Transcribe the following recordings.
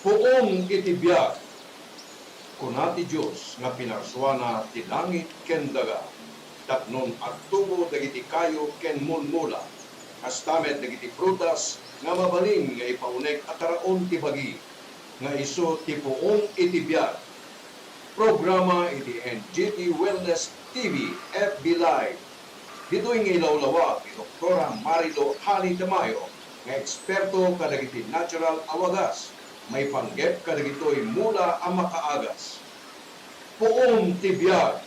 Poong itibiyag, kunati Diyos nga pinarswana ti langit ken daga, tapnon agtubo dagiti kayo ken mulmula, kastamet dagiti prutas nga mabalin nga ipaunek at taraon ti bagi, nga iso ti poong itibiyag. Programa iti NGT Wellness TV FB Live. Dito'y ngailawlawa ni Dr. Marilo Hani Tamayo, nga eksperto kadagiti natural awagas, may panggep kadagitoy mula ang makaagas. Poong tibiyag,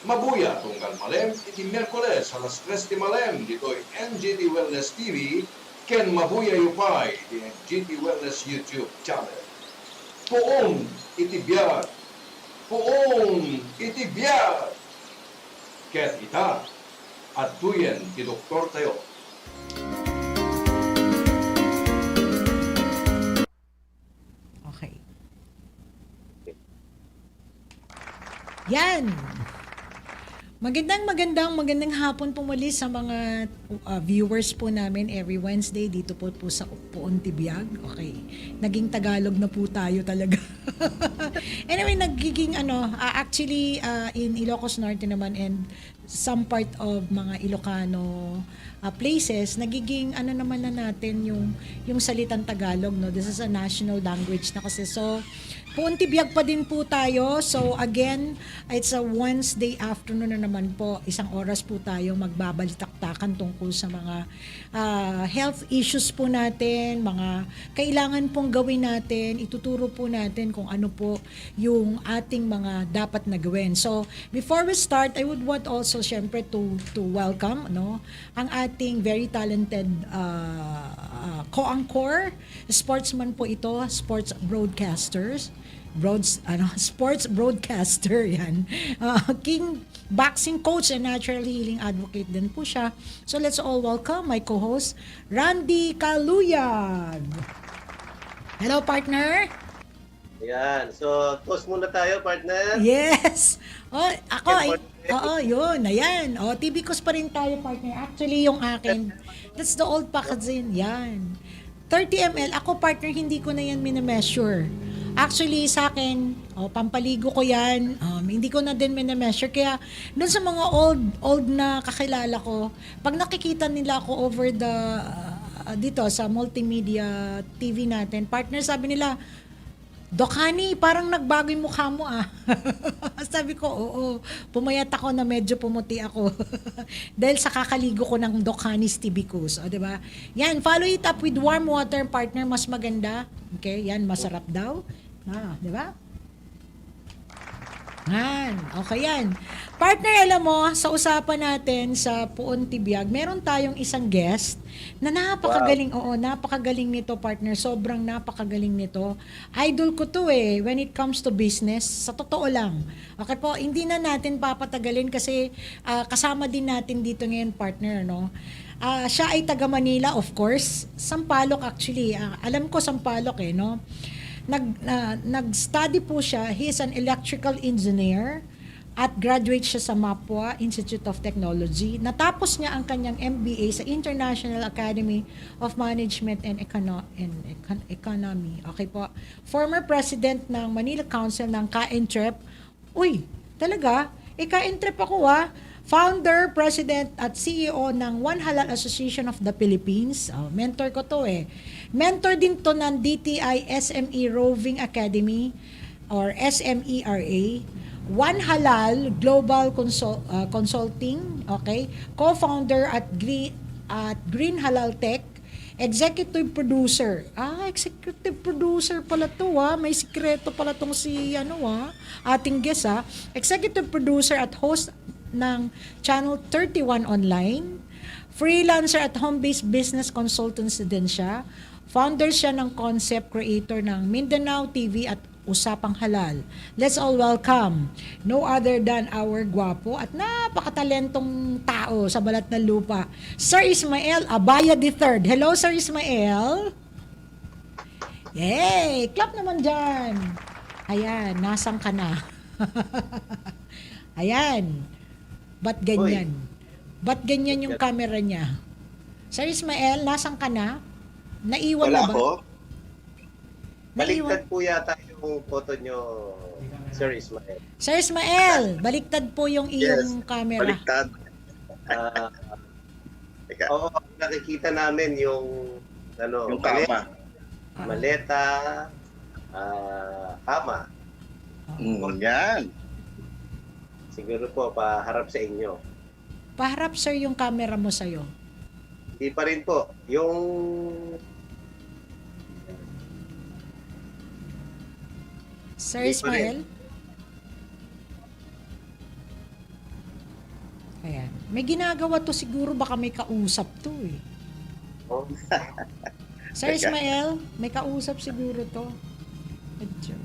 mabuya tunggal malem iti Miyerkules alas 3 di malem dito'y NGT Wellness TV ken mabuya yupay iti NGT Wellness YouTube channel. Poong itibiyag, poong itibiyag, ket ita at tuyen ti Doktor tayo. Okay. Yan. Magandang hapon po muli sa mga viewers po namin every Wednesday dito po sa Poon Tibiyag. Okay. Naging Tagalog na po tayo talaga. Anyway, nagiging actually in Ilocos Norte naman and some part of mga Ilocano places, nagiging naman na natin yung salitang Tagalog, no? This is a national language na kasi. So, Poon Tibiyag pa din po tayo. So again, it's a Wednesday afternoon na naman po. Isang oras po tayo magbabalitaktakan tungkol sa mga health issues po natin, mga kailangan pong gawin natin, ituturo po natin kung ano po yung ating mga dapat na gawin. So before we start, I would want also syempre to welcome ang ating very talented co-anchor, sportsman po ito, sports broadcasters. Sports broadcaster yan. King boxing coach and natural healing advocate din po siya. So let's all welcome my co-host, Randy Caluyag. Hello, partner. Ayan. So, toast muna tayo, partner. Yes. Yun. Ayan. TB-cos pa rin tayo, partner. Actually, yung akin, that's the old packaging. Yan. 30 ml. Ako, partner, hindi ko na yan minimeasure. Actually, sa akin, pampaligo ko yan. Hindi ko na din minimeasure. Kaya, dun sa mga old na kakilala ko, pag nakikita nila ako over the, dito, sa multimedia TV natin, partner, sabi nila, Doc Hani, parang nagbago yung mukha mo ah. Sabi ko, oo. Pumayat ako na medyo pumuti ako. Dahil sa kakaligo ko ng Doc Hani's TB-cos. O, diba? Yan, follow it up with warm water, partner. Mas maganda. Okay, yan, masarap daw. Diba? Yan, okay yan. Partner, alam mo, sa usapan natin sa Poon Tibiyag, meron tayong isang guest na napakagaling. Wow. Oo, napakagaling nito, partner. Sobrang napakagaling nito. Idol ko to when it comes to business. Sa totoo lang. Okay po, hindi na natin papatagalin kasi kasama din natin dito ngayon, partner, no? Siya ay taga Manila, of course. Sampaloc actually. Alam ko Sampaloc no? Nag-study po siya. He is an electrical engineer at graduate siya sa Mapua Institute of Technology. Natapos niya ang kanyang MBA sa International Academy of Management and Economy. Okay po. Former president ng Manila Council ng Ka-Entrep. Uy, talaga? Ka-Entrep ako Founder, President at CEO ng One Halal Association of the Philippines. Mentor ko to Mentor din to ng DTI SME Roving Academy or SMERA. One Halal Global Consulting, okay? Co-founder at Green Halal Tech. Executive producer. Executive producer pala to May sikreto pala tong si ating guest Executive producer at host ng Channel 31 Online. Freelancer at home-based business consultants din siya. Founder siya ng concept creator ng Mindanao TV at Usapang Halal. Let's all welcome no other than our gwapo at napakatalentong tao sa balat ng lupa, Sir Ismael Abaya III. Hello, Sir Ismael. Yay! Clap naman dyan. Ayan, nasang ka na. Ayan. Ba't ganyan? Ba't ganyan yung camera niya? Sir Ismael, nasaan ka na? Naiwan Wala na ba? ako. Baliktad po yata yung photo nyo, Sir Ismael. Sir Ismael, baliktad po yung iyong camera. Baliktad. Ah, Teka, oo, nakikita namin yung yung kama. maleta, kama. Yan. Siguro po, paharap sa inyo. Paharap, sir, yung camera mo sa'yo. Hindi pa rin po. Yung Sir Hindi pa Ismael? Ayan. May ginagawa to siguro, baka may kausap to eh. oh, Sir Teka. Ismael, may kausap siguro to. Medyo.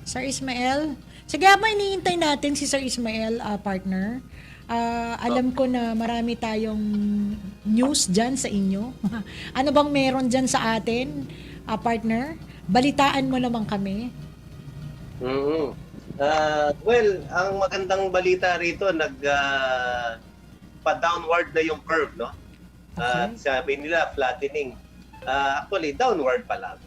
Sir Ismael? Sige, habang iniintay natin si Sir Ismael, partner. Alam ko na marami tayong news dyan sa inyo. Ano bang meron dyan sa atin, partner? Balitaan mo naman kami. mhm. Well, ang magandang balita rito, pa-downward na yung curve, no? Okay. Sabi nila, flattening. Actually, downward pa lang.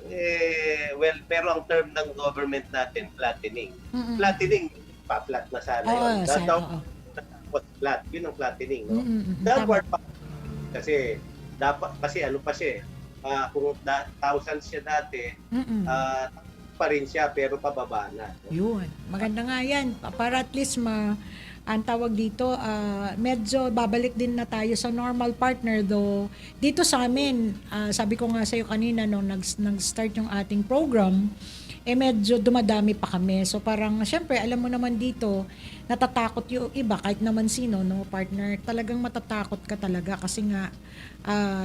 Well, pero ang term ng government natin, flattening. Mm-mm. Flattening, pa-flat na sana Oo, yun. sana, Down, oo. tapos flat, yun ang flattening, no? Mm-mm. Downward pa. Kasi, dapat, kasi ano pa siya, kung thousands siya dati, Mm-mm. pa rin siya, pero pababa na. No? Yun. Maganda nga yan. Para at least ang tawag dito, medyo babalik din na tayo sa normal, partner. Though, dito sa amin, sabi ko nga sa'yo kanina nung nag-start yung ating program, medyo dumadami pa kami. So parang, syempre, alam mo naman dito, natatakot yung iba, kahit naman sino, no, partner, talagang matatakot ka talaga kasi nga,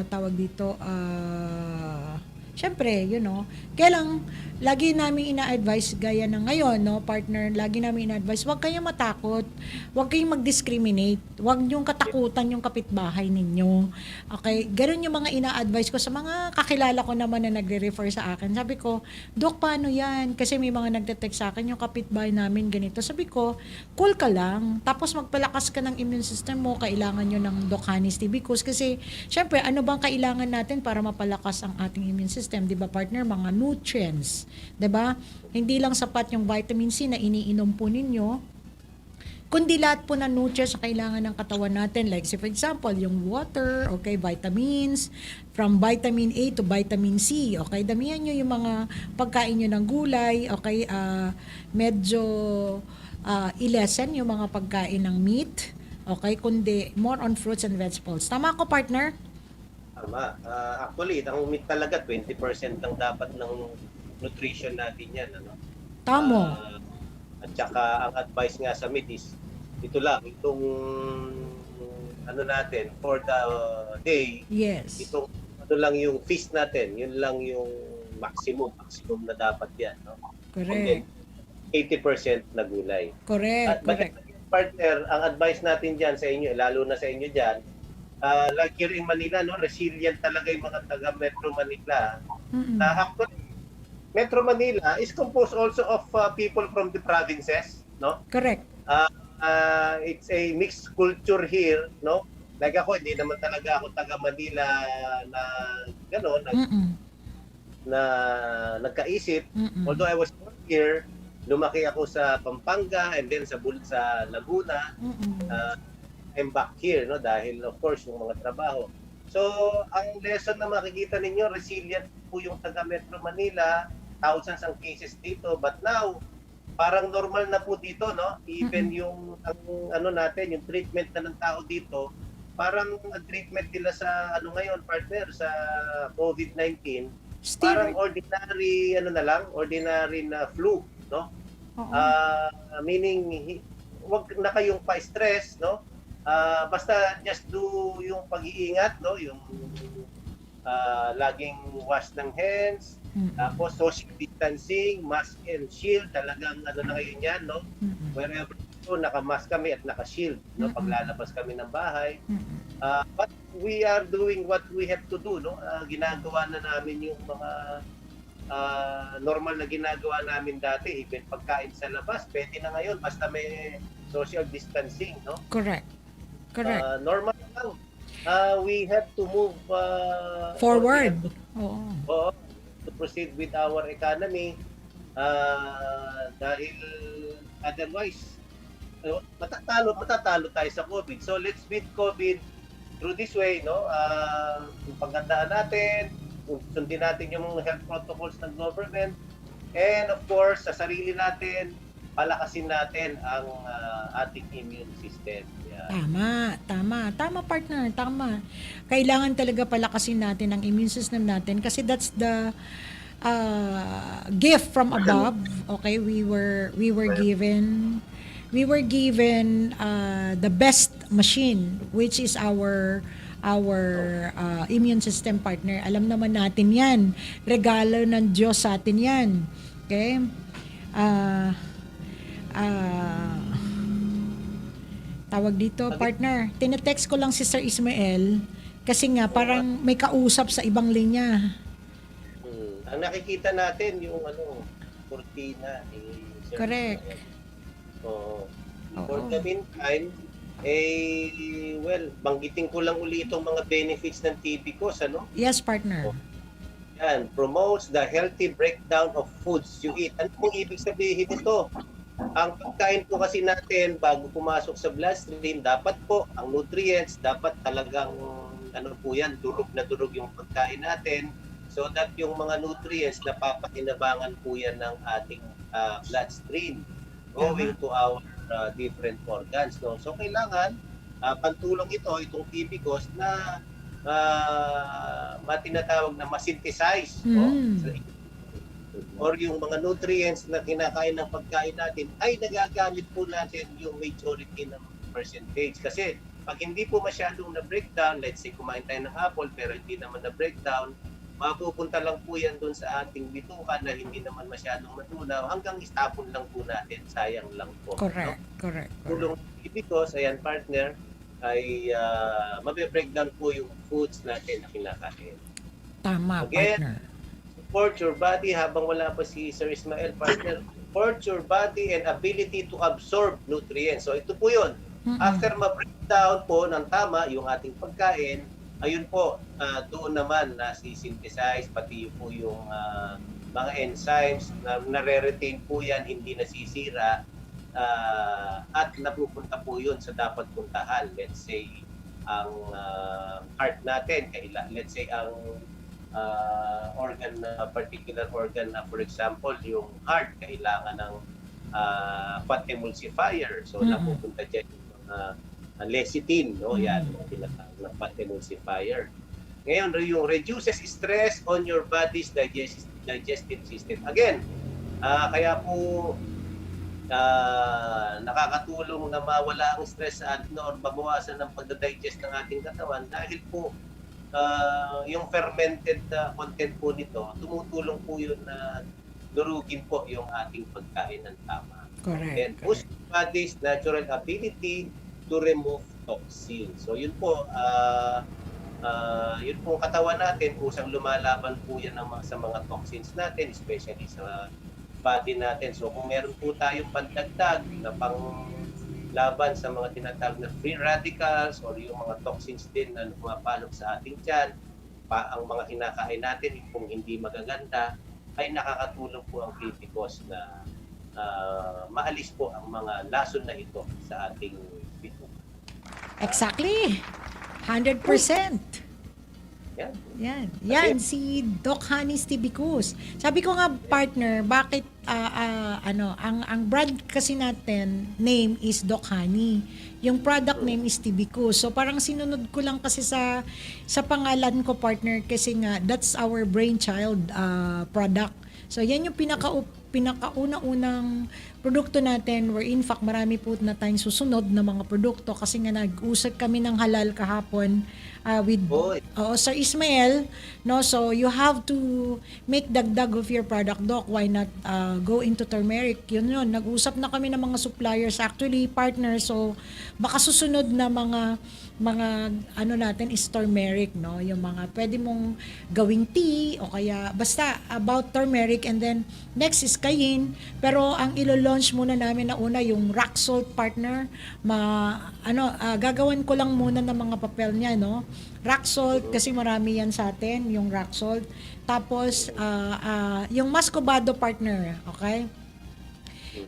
tawag dito, syempre, kaya lang, lagi namin ina-advise, gaya ng ngayon, no, partner, lagi namin ina-advise, huwag kayong matakot, huwag kayong mag-discriminate, huwag niyong katakutan yung kapitbahay ninyo. Okay, ganun yung mga ina-advise ko sa mga kakilala ko naman na nagre-refer sa akin. Sabi ko, Dok, paano yan? Kasi may mga nagte-text sa akin, yung kapitbahay namin ganito. Sabi ko, cool ka lang, tapos magpalakas ka ng immune system mo, kailangan nyo ng Doc Hanis TV Cus, kasi syempre, ano bang kailangan natin para mapalakas ang ating immune system? Di ba, partner? Mga nutrients. 'Di ba? Hindi lang sapat yung vitamin C na iniinom po ninyo, kundi lahat po ng nutrients na kailangan ng katawan natin. Like, say for example, yung water, okay, vitamins, from vitamin A to vitamin C, okay, damihan nyo yung mga pagkain nyo ng gulay, okay, medyo i-lessen yung mga pagkain ng meat, okay, kundi more on fruits and vegetables. Tama ako, partner? Tama. Actually, ang meat talaga, 20% lang dapat ng nutrition natin yan. Ano? Tamo. At saka, ang advice nga sa meat is, ito lang, itong ano natin, for the day, Yes. itong ano lang yung feast natin, yun lang yung maximum na dapat yan. No? Correct. 80% na gulay. Correct. Correct. Partner, ang advice natin dyan sa inyo, lalo na sa inyo dyan, like here in Manila, no, resilient talaga yung mga taga Metro Manila. Mm-mm. Actually, Metro Manila is composed also of people from the provinces, no? Correct. It's a mixed culture here, no? Like ako, hindi naman talaga ako taga Manila na gano'n, Mm-mm. na nagkaisip. Mm-mm. Although I was born here, lumaki ako sa Pampanga and then sa Laguna. Mm-mm. I'm back here, no? Dahil of course yung mga trabaho. So, ang lesson na makikita ninyo, resilient po yung taga Metro Manila, thousands ang cases dito, but now parang normal na po dito, no? Even yung ano natin, yung treatment na ng tao dito, parang ang treatment nila sa ano ngayon, partner, sa COVID-19, parang ordinary ordinary na flu, no? Oo. Meaning wag na kayong pa-stress, no? Basta just do yung pag-iingat, no? Yung laging wash ng hands, Mm-mm. tapos social distancing, mask and shield, talagang ano na ngayon yan, no? Mm-mm. Wherever naka-mask kami at naka-shield, no? Paglalabas kami ng bahay. Mm-mm. But we are doing what we have to do, no? Ginagawa na namin yung mga normal na ginagawa namin dati, even pagkain sa labas, pwede na ngayon basta may social distancing, no? Correct. Normal lang. we have to move Forward. or we have Oo. to proceed with our economy dahil otherwise matatalo tayo sa COVID. So let's beat COVID through this way, no? Paghandaan natin, sundin natin yung health protocols ng government, and of course, sa sarili natin, palakasin natin ang ating immune system. Yeah. Tama partner, tama. Kailangan talaga palakasin natin ang immune system natin kasi that's the gift from above. Okay, we were given the best machine, which is our immune system, partner. Alam naman natin yan. Regalo ng Diyos sa atin yan. Okay? Tawag dito, partner. Tinetext ko lang si Sir Ismael kasi nga parang may kausap sa ibang linya. Ang nakikita natin yung kurtina ni Sir Correct. Ismael. Oo. Oo. For the meantime, banggitin ko lang uli itong mga benefits ng TB-Cos, ano? Yes, partner. Yan, promotes the healthy breakdown of foods you eat. Ano pong ibig sabihin nito? Ang pagkain po kasi natin bago pumasok sa bloodstream, dapat po ang nutrients, dapat talagang durog na durog yung pagkain natin so that yung mga nutrients napapakinabangan po yan ng ating bloodstream going to our different organs. No? So kailangan pantulong itong TB-Cos na matinatawag na masynthesize or yung mga nutrients na kinakain ng pagkain natin ay nagagamit po natin yung majority ng percentage. Kasi pag hindi po masyadong na-breakdown, let's say kumain tayo ng apple pero hindi naman na-breakdown, mapupunta lang po yan dun sa ating bituka na hindi naman masyadong matunaw hanggang istapon lang po natin. Sayang lang po. Correct. Tulong because, ayan partner, ay mabe-breakdown po yung foods natin na kinakain. Tama, Again, partner. Support your body habang wala pa si Sir Ismael, partner. Support your body and ability to absorb nutrients. So ito po yun. After ma-breakdown po ng tama yung ating pagkain, ayun po, doon naman nasi-synthesize, pati po yung mga enzymes na nare-retain po yan, hindi nasisira, at napupunta po yun sa dapat puntahan. Let's say, ang heart natin, let's say, ang particular organ na, for example, yung heart, kailangan ng fat emulsifier. So, napupunta dyan yung mga lecithin, no? Yan, tinatawag na fat emulsifier. Ngayon, yung reduces stress on your body's digestive system. Again, kaya po nakakatulong na mawala ang stress sa atin or mabawasan ng pagdadigest ng ating katawan dahil po yung fermented content po nito, tumutulong po yun na durugin po yung ating pagkain ng tama. Correct. And boost the body's natural ability to remove toxins. So yun po, yun po katawan natin, kusang lumalaban po yan sa mga toxins natin, especially sa body natin. So kung meron po tayong pandagdag na laban sa mga tinatawag na free radicals or yung mga toxins din na pumapalok sa ating tiyan, ang mga kinakain natin kung hindi magaganda, ay nakakatulong po ang TB-Cos na maalis po ang mga lason na ito sa ating bituka. Exactly. 100%. Yan si Doc Hanis TB-Cos. Sabi ko nga, partner, bakit ang brand kasi natin name is Doc Honey. Yung product name is TB-Cos. So parang sinunod ko lang kasi sa pangalan ko, partner, kasi nga that's our brainchild product. So yan yung pinakauna-unang produkto natin, where in fact marami po na tayong susunod na mga produkto kasi nga nag-usap kami ng halal kahapon with Sir Ismael, no? So you have to make dagdag of your product, Doc. Why not go into turmeric? Yun, nag-usap na kami ng mga suppliers, actually partners. So baka susunod na mga natin is turmeric, no? Yung mga pwede mong gawing tea o kaya basta about turmeric, and then next is cayenne, pero ang i-launch muna namin na una yung rock salt partner. Gagawan ko lang muna ng mga papel niya, no? Rock salt kasi marami yan sa atin, yung rock salt. Tapos yung Muscovado partner, okay?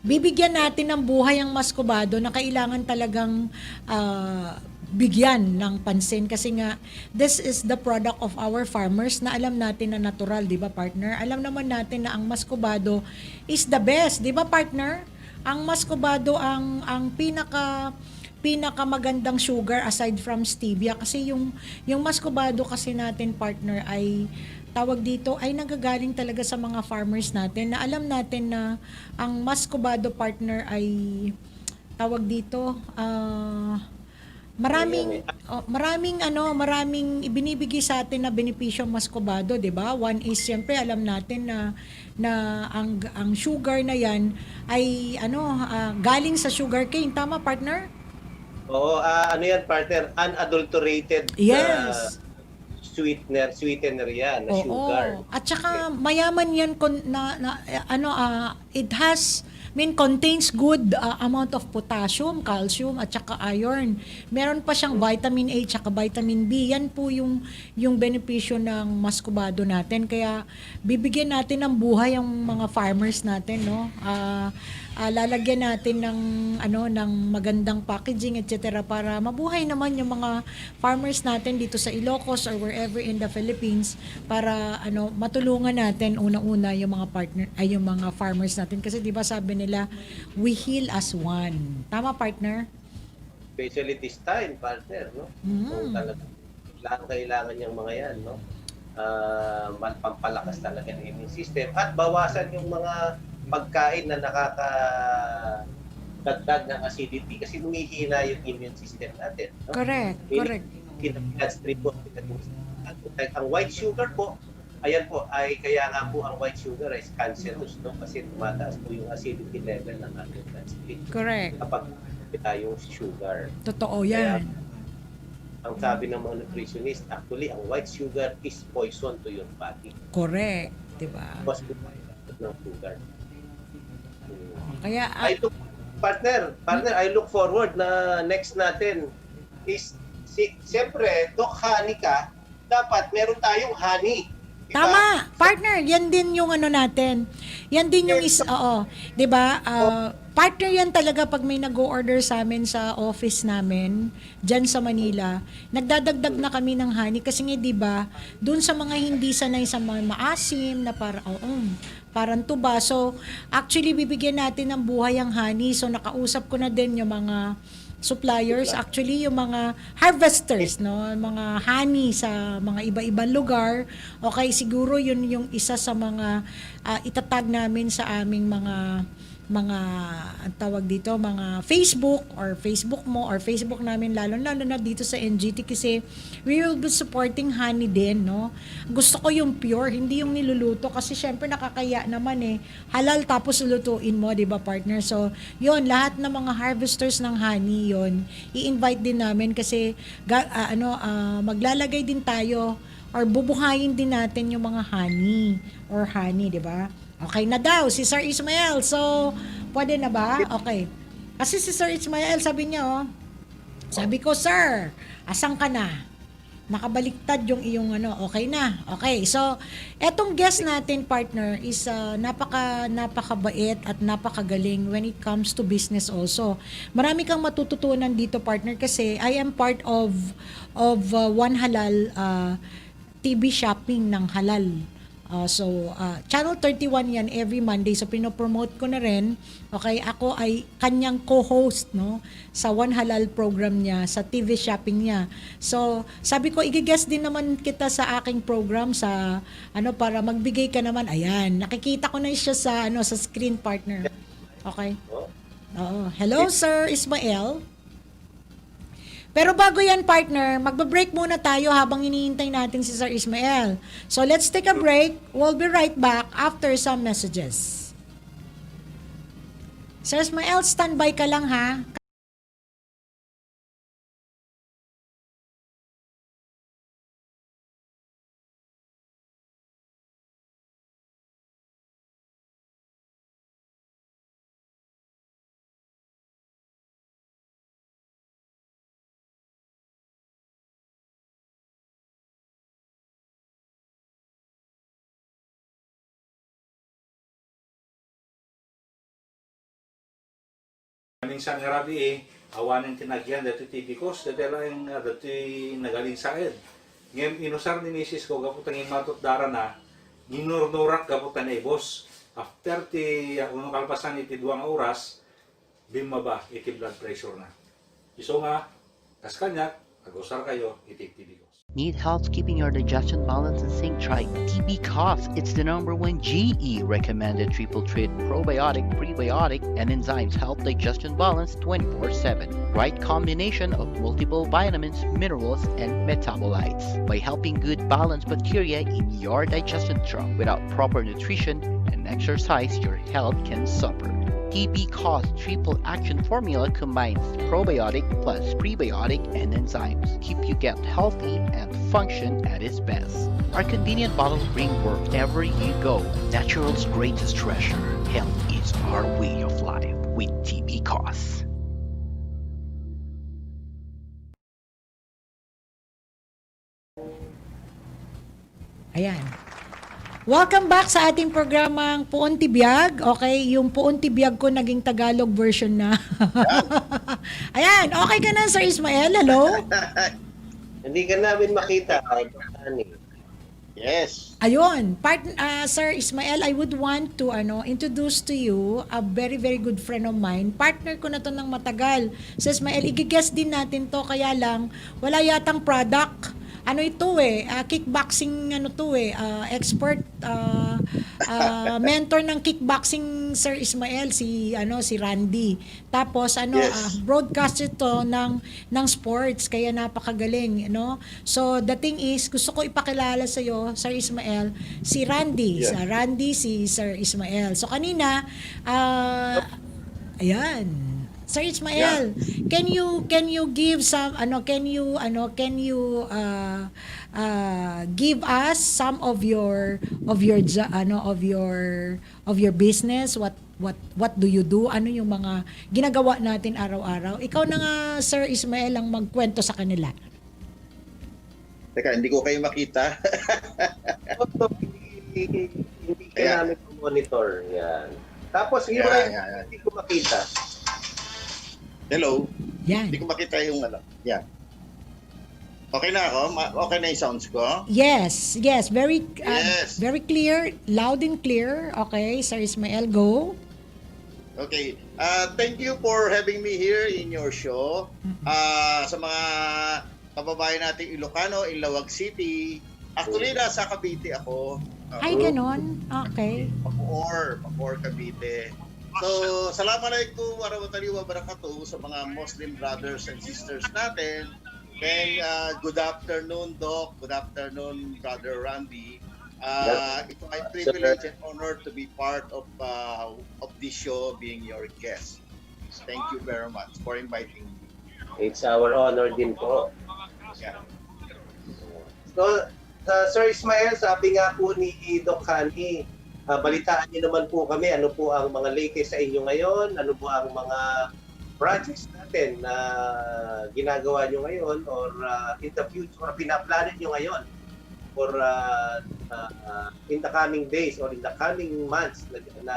Bibigyan natin ng buhay ang Muscovado na kailangan talagang bigyan ng pansin kasi nga this is the product of our farmers na alam natin na natural, 'di ba partner? Alam naman natin na ang Muscovado is the best, 'di ba partner? Ang Muscovado ang pinakamagandang sugar aside from stevia kasi yung Muscovado kasi natin partner ay tawag dito ay nanggagaling talaga sa mga farmers natin na alam natin na ang Muscovado partner ay tawag dito maraming ibinibigay sa atin na benepisyo ang Muscovado, 'di ba? One is siyempre alam natin na ang sugar na 'yan ay galing sa sugarcane, tama partner? Oo, ano yan partner, unadulterated Yes. sweetener yan, na Oo. sugar. At saka mayaman 'yan it contains good amount of potassium, calcium at saka iron. Meron pa siyang vitamin A at saka vitamin B. Yan po yung benepisyo ng Muscovado natin. Kaya bibigyan natin ng buhay ang mga farmers natin, no? Lalagyan natin ng magandang packaging etc. para mabuhay naman yung mga farmers natin dito sa Ilocos or wherever in the Philippines para matulungan natin unang-una yung mga yung mga farmers natin kasi 'di ba sabi nila we heal as one. Tama partner? Especially this time, partner, no? Kung talagang kailangan yung mga yan, no? Pampalakas talaga ng immune system at bawasan yung mga pagkain na nakakadagdag ng acidity kasi humihina yung immune system natin, no? Correct. Ang white sugar po, ayan po, ay kaya nga po ang white sugar is cancerous, no? Kasi tumataas po yung acidity level ng ating bloodstream. Correct. Kapag tayong sugar. Totoo yan. Ang sabi ng mga nutritionist, actually, ang white sugar is poison to your body. Correct. 'Di ba? Mas ng sugar. Kaya Partner, I look forward na next natin is siyempre, Doc Honey ka, dapat meron tayong honey. Diba? tama, partner, yan din yung natin. Yan din yung 'di ba? Partner yan talaga pag may nag-o-order sa amin sa office namin diyan sa Manila. Nagdadagdag na kami ng honey kasi nga 'di ba, doon sa mga hindi sanay sa mga maasim na parang tuba. So, actually bibigyan natin ng buhay ang honey. So, nakausap ko na din yung mga suppliers, actually yung mga harvesters, no, mga honey sa mga iba-ibang lugar. Okay, siguro yun yung isa sa mga itatag namin sa aming mga tawag dito, mga Facebook or Facebook mo or Facebook namin lalo na dito sa NGT kasi we will be supporting honey din, no. Gusto ko yung pure, hindi yung niluluto kasi syempre nakakaya naman halal tapos lutuin mo, 'di ba partner? So, yon lahat ng mga harvesters ng honey yon i-invite din namin kasi maglalagay din tayo or bubuhayin din natin yung mga honey, 'di ba? Okay na daw si Sir Ismael. So, pwede na ba? Okay. Kasi si Sir Ismael sabi niya, sabi ko, "Sir, asan ka na? Nakabaliktad yung iyong okay na." Okay. So, etong guest natin partner is napakabait at napakagaling when it comes to business also. Marami kang matututunan dito partner kasi I am part of One Halal TV shopping ng halal. Channel 31 yan every Monday. So, pinopromote ko na rin. Okay, ako ay kanyang co-host, no, sa One Halal program niya, sa TV shopping niya. So, sabi ko, i-guest din naman kita sa aking program sa, para magbigay ka naman. Ayan, nakikita ko na siya sa screen partner. Okay? Oo. Hello, Sir Ismael. Pero bago yan, partner, magbe-break muna tayo habang hinihintay natin si Sir Ismael. So, let's take a break. We'll be right back after some messages. Sir Ismael, standby ka lang ha. Minsan nga rabi awanin tinagyan dati tibikos, dati lang dati nagaling sa ed. Ngayon inusar ni Mrs. ko kapag matot dara na, ginurnurak kapag na ibos. After unong kalpasan iti 2 oras, bimaba iti blood pressure na. Iso nga, kas kanyak, agusar kayo, iti tibikos. Need help keeping your digestion balanced and sync? Try TB Cough. It's the #1 GE recommended triple treat probiotic, prebiotic, and enzymes help digestion balance 24/7. Right combination of multiple vitamins, minerals, and metabolites by helping good balance bacteria in your digestion tract. Without proper nutrition and exercise, your health can suffer. TB Cough Triple Action Formula combines probiotic plus prebiotic and enzymes. Keep you get healthy and function at its best. Our convenient bottles bring wherever you go. Natural's greatest treasure. Health is our way of life with TB Cough. Ayan. Welcome back sa ating programang Puon Tibiyag. Okay, yung Puon Tibiyag ko naging Tagalog version na. Ayan, okay ka na, Sir Ismael? Hello? Hindi ka namin makita. Yes. Ayun, Sir Ismael, I would want to introduce to you a very, very good friend of mine. Partner ko na to ng matagal. Sir Ismael, i-guess din natin to, kaya lang, wala yatang product. Kickboxing expert, mentor ng kickboxing, Sir Ismael, si Randy. Tapos Yes. broadcaster to ng sports, kaya napakagaling, So the thing is, gusto ko ipakilala sa iyo, Sir Ismael, si Randy. Yes. Sa Randy, si Sir Ismael. So kanina, ayan. Sir Ismael, can you give some can you give us some of your business, what do you do, ano yung mga ginagawa natin araw-araw? Ikaw na nga, Sir Ismael, ang magkwento sa kanila. Teka, hindi ko kayo makita. Hindi ka Ayan. namin monitor. Yan. Tapos, Yan. hindi ko makita. Hello. Yan. Hindi ko makita yung Yan. Okay na ako? Okay na yung sounds ko? Yes, very Yes. very clear, loud and clear. Okay, Sir Ismael, go. Okay. Thank you for having me here in your show. Sa mga kababayan nating Ilocano, Ilawag City. Actually, nasa Cavite ako. Ay, ganon. Okay. Papuor, Cavite. So, Assalamualaikum warahmatullahi wabarakatuh sa mga Muslim brothers and sisters natin. And good afternoon, Doc. Good afternoon, Brother Randy. It's my privilege and honor to be part of this show, being your guest. Thank you very much for inviting me. It's our honor din po. Yeah. So, Sir Ismael, sabi nga po ni Doc Hani, balitaan niyo naman po kami, ano po ang mga latest sa inyo ngayon, ano po ang mga projects natin na ginagawa niyo ngayon or in the future, or pinaplanan niyo ngayon for in the coming days or in the coming months na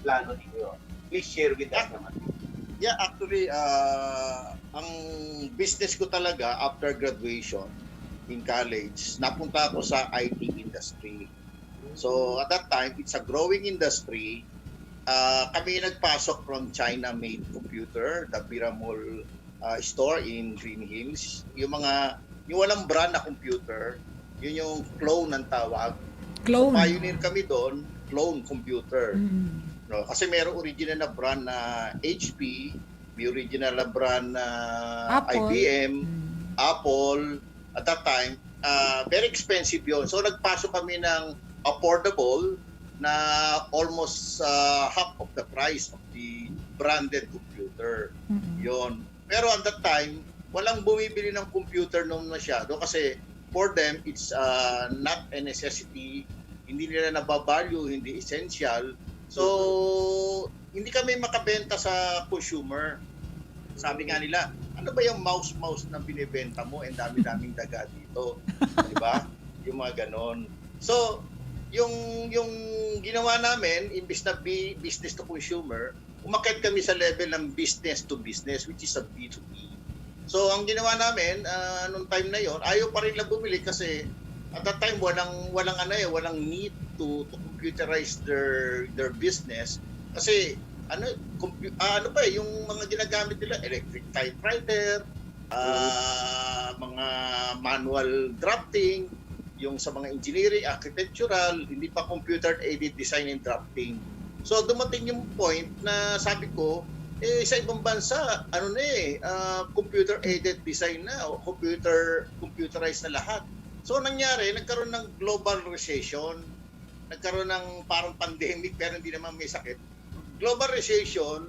plano niyo. Please share with us naman. Yeah, actually, ang business ko talaga after graduation in college, napunta ako sa IT industry. So at that time, it's a growing industry. Kami nagpasok from China-made computer, the Piramol store in Green Hills. Yung walang brand na computer, yun yung clone ng tawag. Clone. Pioneer kami doon, clone computer. Mm. No, kasi mayroong original na brand na HP, may original na brand na Apple. IBM, Mm. Apple. At that time, very expensive yun. So nagpasok kami ng affordable na almost half of the price of the branded computer. Mm-mm. Yon. Pero at that time, walang bumibili ng computer noon masyado kasi for them, it's not a necessity. Hindi nila nababalue, hindi essential. So, hindi kami makabenta sa consumer. Sabi nga nila, ano ba yung mouse na binibenta mo? And dami-daming daga dito. Di ba? Yung mga ganon. So, yung ginawa namin, imbis na business to consumer, umakyat kami sa level ng business to business, which is a B2B. So ang ginawa namin nung time na yon, ayaw pa rin lang bumili kasi at that time walang need to computerize their business kasi yung mga ginagamit nila, electric typewriter, mga manual drafting, yung sa mga engineering, architectural, hindi pa computer aided design and drafting. So dumating yung point na sabi ko, sa ibang bansa, computer aided design na, o computerized na lahat. So nangyari, nagkaroon ng global recession, nagkaroon ng parang pandemic pero hindi naman may sakit. Global recession,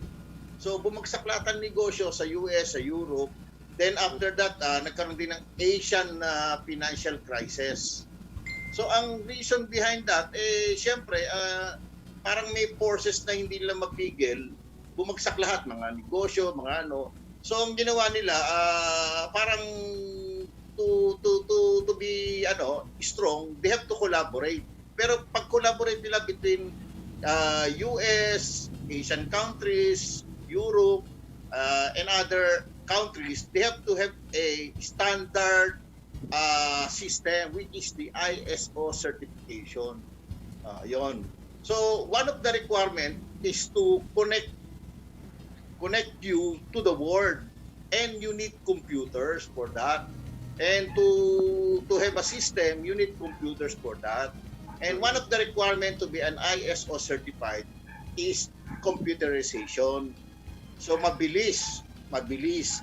so bumagsak lahat ng negosyo sa US, sa Europe. Then after that, nagkaroon din ng Asian financial crisis. So ang reason behind that, siyempre, parang may forces na hindi nila mapigil, bumagsak lahat, mga negosyo, mga ano. So ang ginawa nila, parang to be strong, they have to collaborate. Pero pag collaborate nila between US, Asian countries, Europe, and other countries, they have to have a standard system which is the ISO certification. Yon. So one of the requirement is to connect you to the world, and you need computers for that. And to have a system, you need computers for that. And one of the requirement to be an ISO certified is computerization. So mabilis.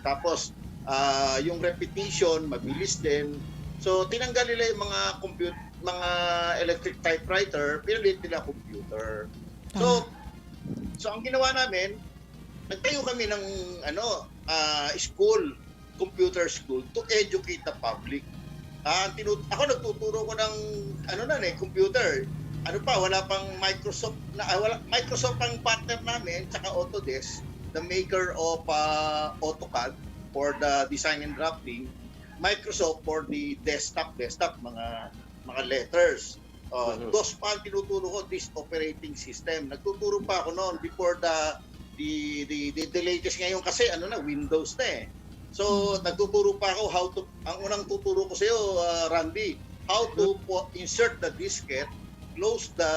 Tapos yung repetition, mabilis din. So tinanggal nila yung mga electric typewriter, pinalit nila computer. So ang ginawa namin, nagtayo kami ng school, computer school to educate the public. Ako nagtuturo ko ng computer. Wala pang Microsoft Microsoft ang partner namin, tsaka Autodesk, the maker of AutoCAD for the design and drafting, Microsoft for the desktop mga letters. DOS pa ang tinuturo ko, this operating system. Nagtuturo pa ako noon before the latest ngayon kasi Windows na eh. So nagtuturo pa ako ang unang tuturo ko sa iyo, Randy, how to insert the diskette, close the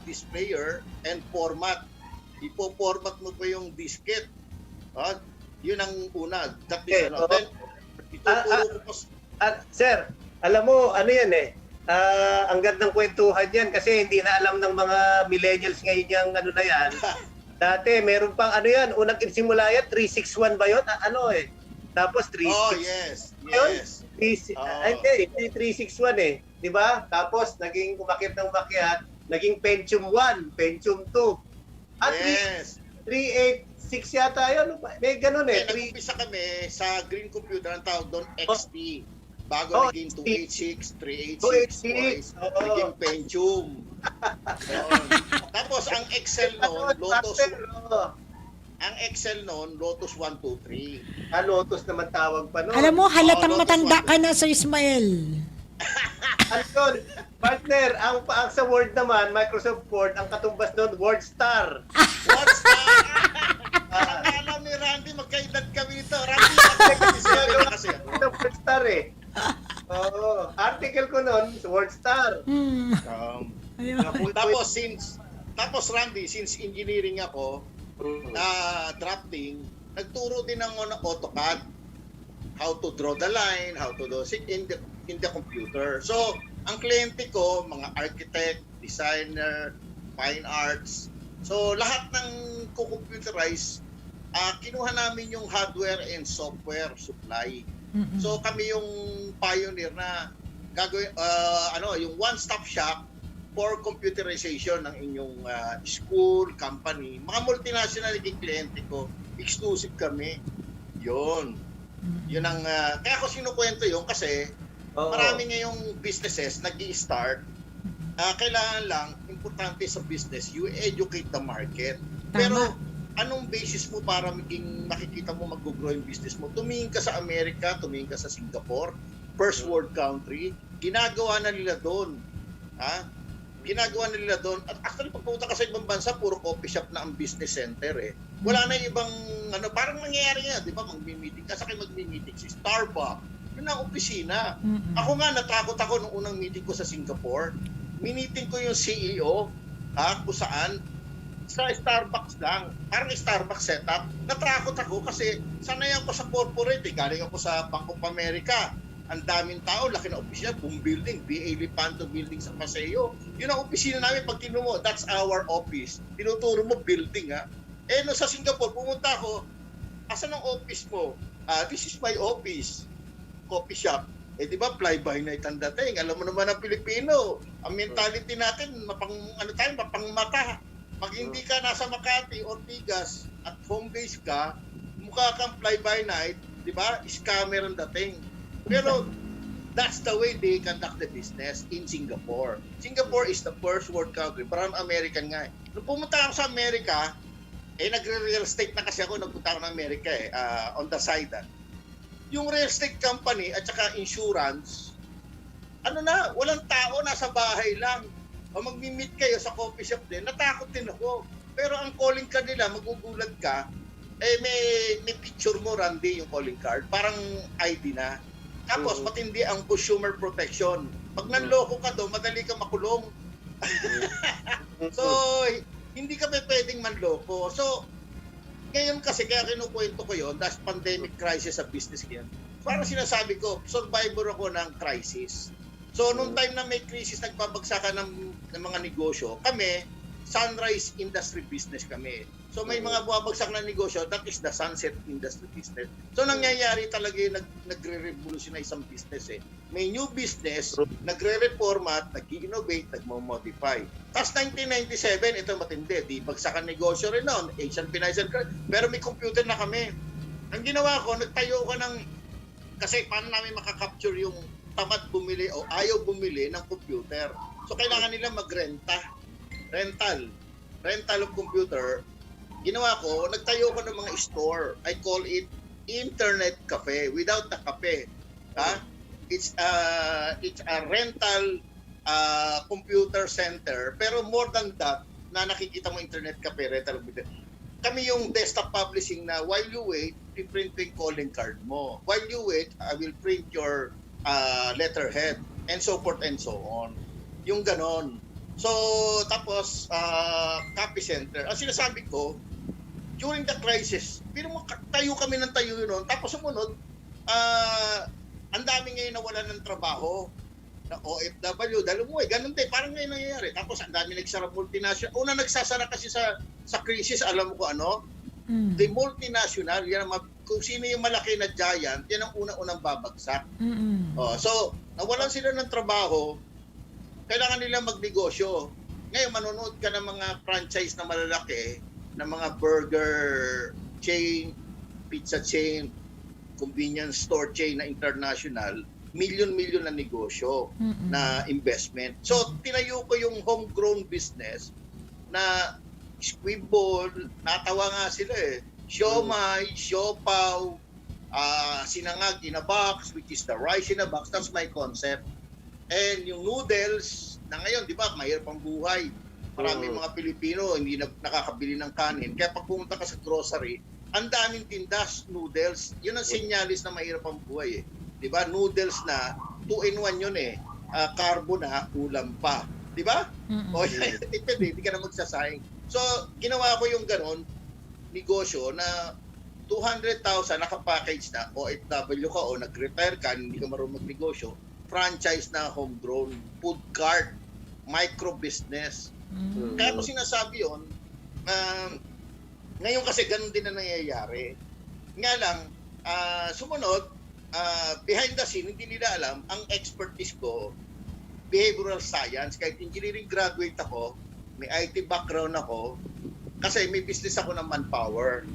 displayer, and format. Ipo-format mo pa yung diskette. Yun ang una. That is, then ituturo ko Sir, alam mo, yan ang gandang kwentuhan yan kasi hindi na alam ng mga millennials ngayon yung na yan. Dati, meron pang unang simula yan, 361 ba yun? Tapos 361. Oh, yes. Hindi 361 di ba? Tapos, naging umakyat naging Pentium 1, Pentium 2. At Yes. 386 yata yun. May ganun Nag-umpisa kami sa Green Computer, ang tawag doon XP. Bago naging 286, 386, naging Pentium. Tapos ang Excel noon, Lotus 123. Lotus naman tawag pa noon. Alam mo, halatang Lotus matanda 123. ka na sa Ismael. Yun, partner, ang sa Word naman, Microsoft Word, ang katumbas noon, WordStar. Alam ni Randy, magkaedad kami ito. Randy, magkaedad kasi ako. WordStar article ko noon, WordStar. Ayun. Tapos Randy, since engineering ako, drafting, nagturo din ng AutoCAD, how to draw the line, how to do it in the computer. So, ang kliyente ko, mga architect, designer, fine arts. So, lahat ng co-computerize, kinuha namin yung hardware and software supply. So, kami yung pioneer na gagawin, yung one-stop shop for computerization ng inyong school, company. Mga multinational naging kliyente ko, exclusive kami. Yun ang, kaya ko sinukwento yun kasi marami ngayong businesses nag-i-start. Kailangan lang, importante sa business, you educate the market. Pero anong basis mo para makikita mo mag-grow yung business mo? Tumingin ka sa Amerika, tumingin ka sa Singapore, first world country, ginagawa na nila doon. ginagawa nila doon. At actually, pag pumunta ka sa ibang bansa, puro coffee shop na ang business center eh. Wala na yung ibang, parang nangyayari nga, di ba? Magmi-meeting ka, sa kayo magmi-meeting si Starbucks. Yun ang opisina. Ako nga, natakot ako nung unang meeting ko sa Singapore. Miniting ko yung CEO, kung saan, sa Starbucks lang. Parang Starbucks setup. Natakot ako kasi sanay ako sa corporate. Galing ako sa Bank of America. Ang daming tao, laki na opisina, boom building, B.A. Lipanto building sa Paseo. Yun ang opisina namin pag tinumo, that's our office. Tinuturo mo building ha. No sa Singapore, pumunta ako, asan ang office mo? This is my office. Coffee shop. Di ba, fly-by night ang dating. Alam mo naman ang Pilipino. Ang mentality natin, mapangmata. Pag hindi ka nasa Makati, Ortigas, at home base ka, mukha kang fly-by night, di ba, scammer ang dating. Pero that's the way they conduct the business in Singapore. Singapore is the first world country. Parang American nga eh. Nung pumunta ako sa Amerika, nagre-real estate na kasi ako, nagpunta ako ng Amerika on the side. Yung real estate company at saka insurance, walang tao, nasa bahay lang. O magmi-meet kayo sa coffee shop din, natakot din ako. Pero ang calling card nila, magugulat ka, may picture mo, Randy, yung calling card. Parang ID na. Tapos, matindi ang consumer protection. Pag nanloko ka doon, madali ka makulong. So, hindi ka pwedeng manloko. So, ngayon kasi, kaya kinukwento ko yun, dahil pandemic crisis sa business yan. Parang sinasabi ko, survivor ako ng crisis. So, nung time na may crisis, nagbabagsakan ng mga negosyo, kami, sunrise industry business kami. So may mga buwabagsak na negosyo, that is the sunset industry business. So nangyayari talaga yung nagre-revolution na isang business eh. May new business, nagre-reformat, nag-innovate, nag-modify. Tapos 1997, ito matindi, di bagsakan negosyo rin noon, Asian Financial Crisis, pero may computer na kami. Ang ginawa ko, nagtayo ko ng, kasi paano namin makakapture yung tamad bumili o ayaw bumili ng computer. So kailangan nila magrenta. Rental of computer. Ginawa ko, nagtayo ko ng mga store. I call it internet cafe without the cafe. It's a rental computer center, pero more than that, na nakikita mo internet cafe, rental computer. Kami yung desktop publishing na while you wait, i-print yung calling card mo. While you wait, I will print your letterhead and so forth and so on. Yung ganon. So, tapos, copy center. Ang sinasabi ko, during the crisis, pero tayo kami ng tayo noon. Tapos sumunod, ang dami ngayon nawalan ng trabaho na OFW, dahil umuwi, ganun din, parang ngayon nangyayari. Tapos ang dami nagsara multinational. Una nagsasara kasi sa crisis, alam mo ko ano? The multinational, yan, kung sino yung malaki na giant, yan ang unang babagsak. So, nawalan sila ng trabaho, kailangan nila magnegosyo. Ngayon, manonood ka ng mga franchise na malalaki, ng mga burger chain, pizza chain, convenience store chain na international, million-million na negosyo, na investment. So, tinayo ko yung homegrown business na squibble, natawa nga sila eh. Siomai, siopaw, sinangag in a box, which is the rice in a box. That's my concept. And yung noodles, na ngayon, di ba, mahirap ang buhay. Maraming mga Pilipino hindi nakakabili ng kanin. Kaya pag pumunta ka sa grocery, ang daming tindas, noodles. Yun ang sinyalis na mahirap ang buhay eh. Di ba? Noodles na, 2-in-1 yun eh. Carbo na, ulam pa. Di ba? O, hindi ka na magsasayang. So, ginawa ko yung ganon, negosyo na 200,000 nakapackage na, OFW ka o nag-retire ka, hindi ka marunong magnegosyo, franchise na homegrown, food cart, micro business. Kaya ko sinasabi yun, ngayon kasi ganun din na nangyayari. Nga lang, sumunod, behind the scene, hindi nila alam, ang expertise ko, behavioral science, kahit engineering graduate ako, may IT background ako, kasi may business ako ng manpower.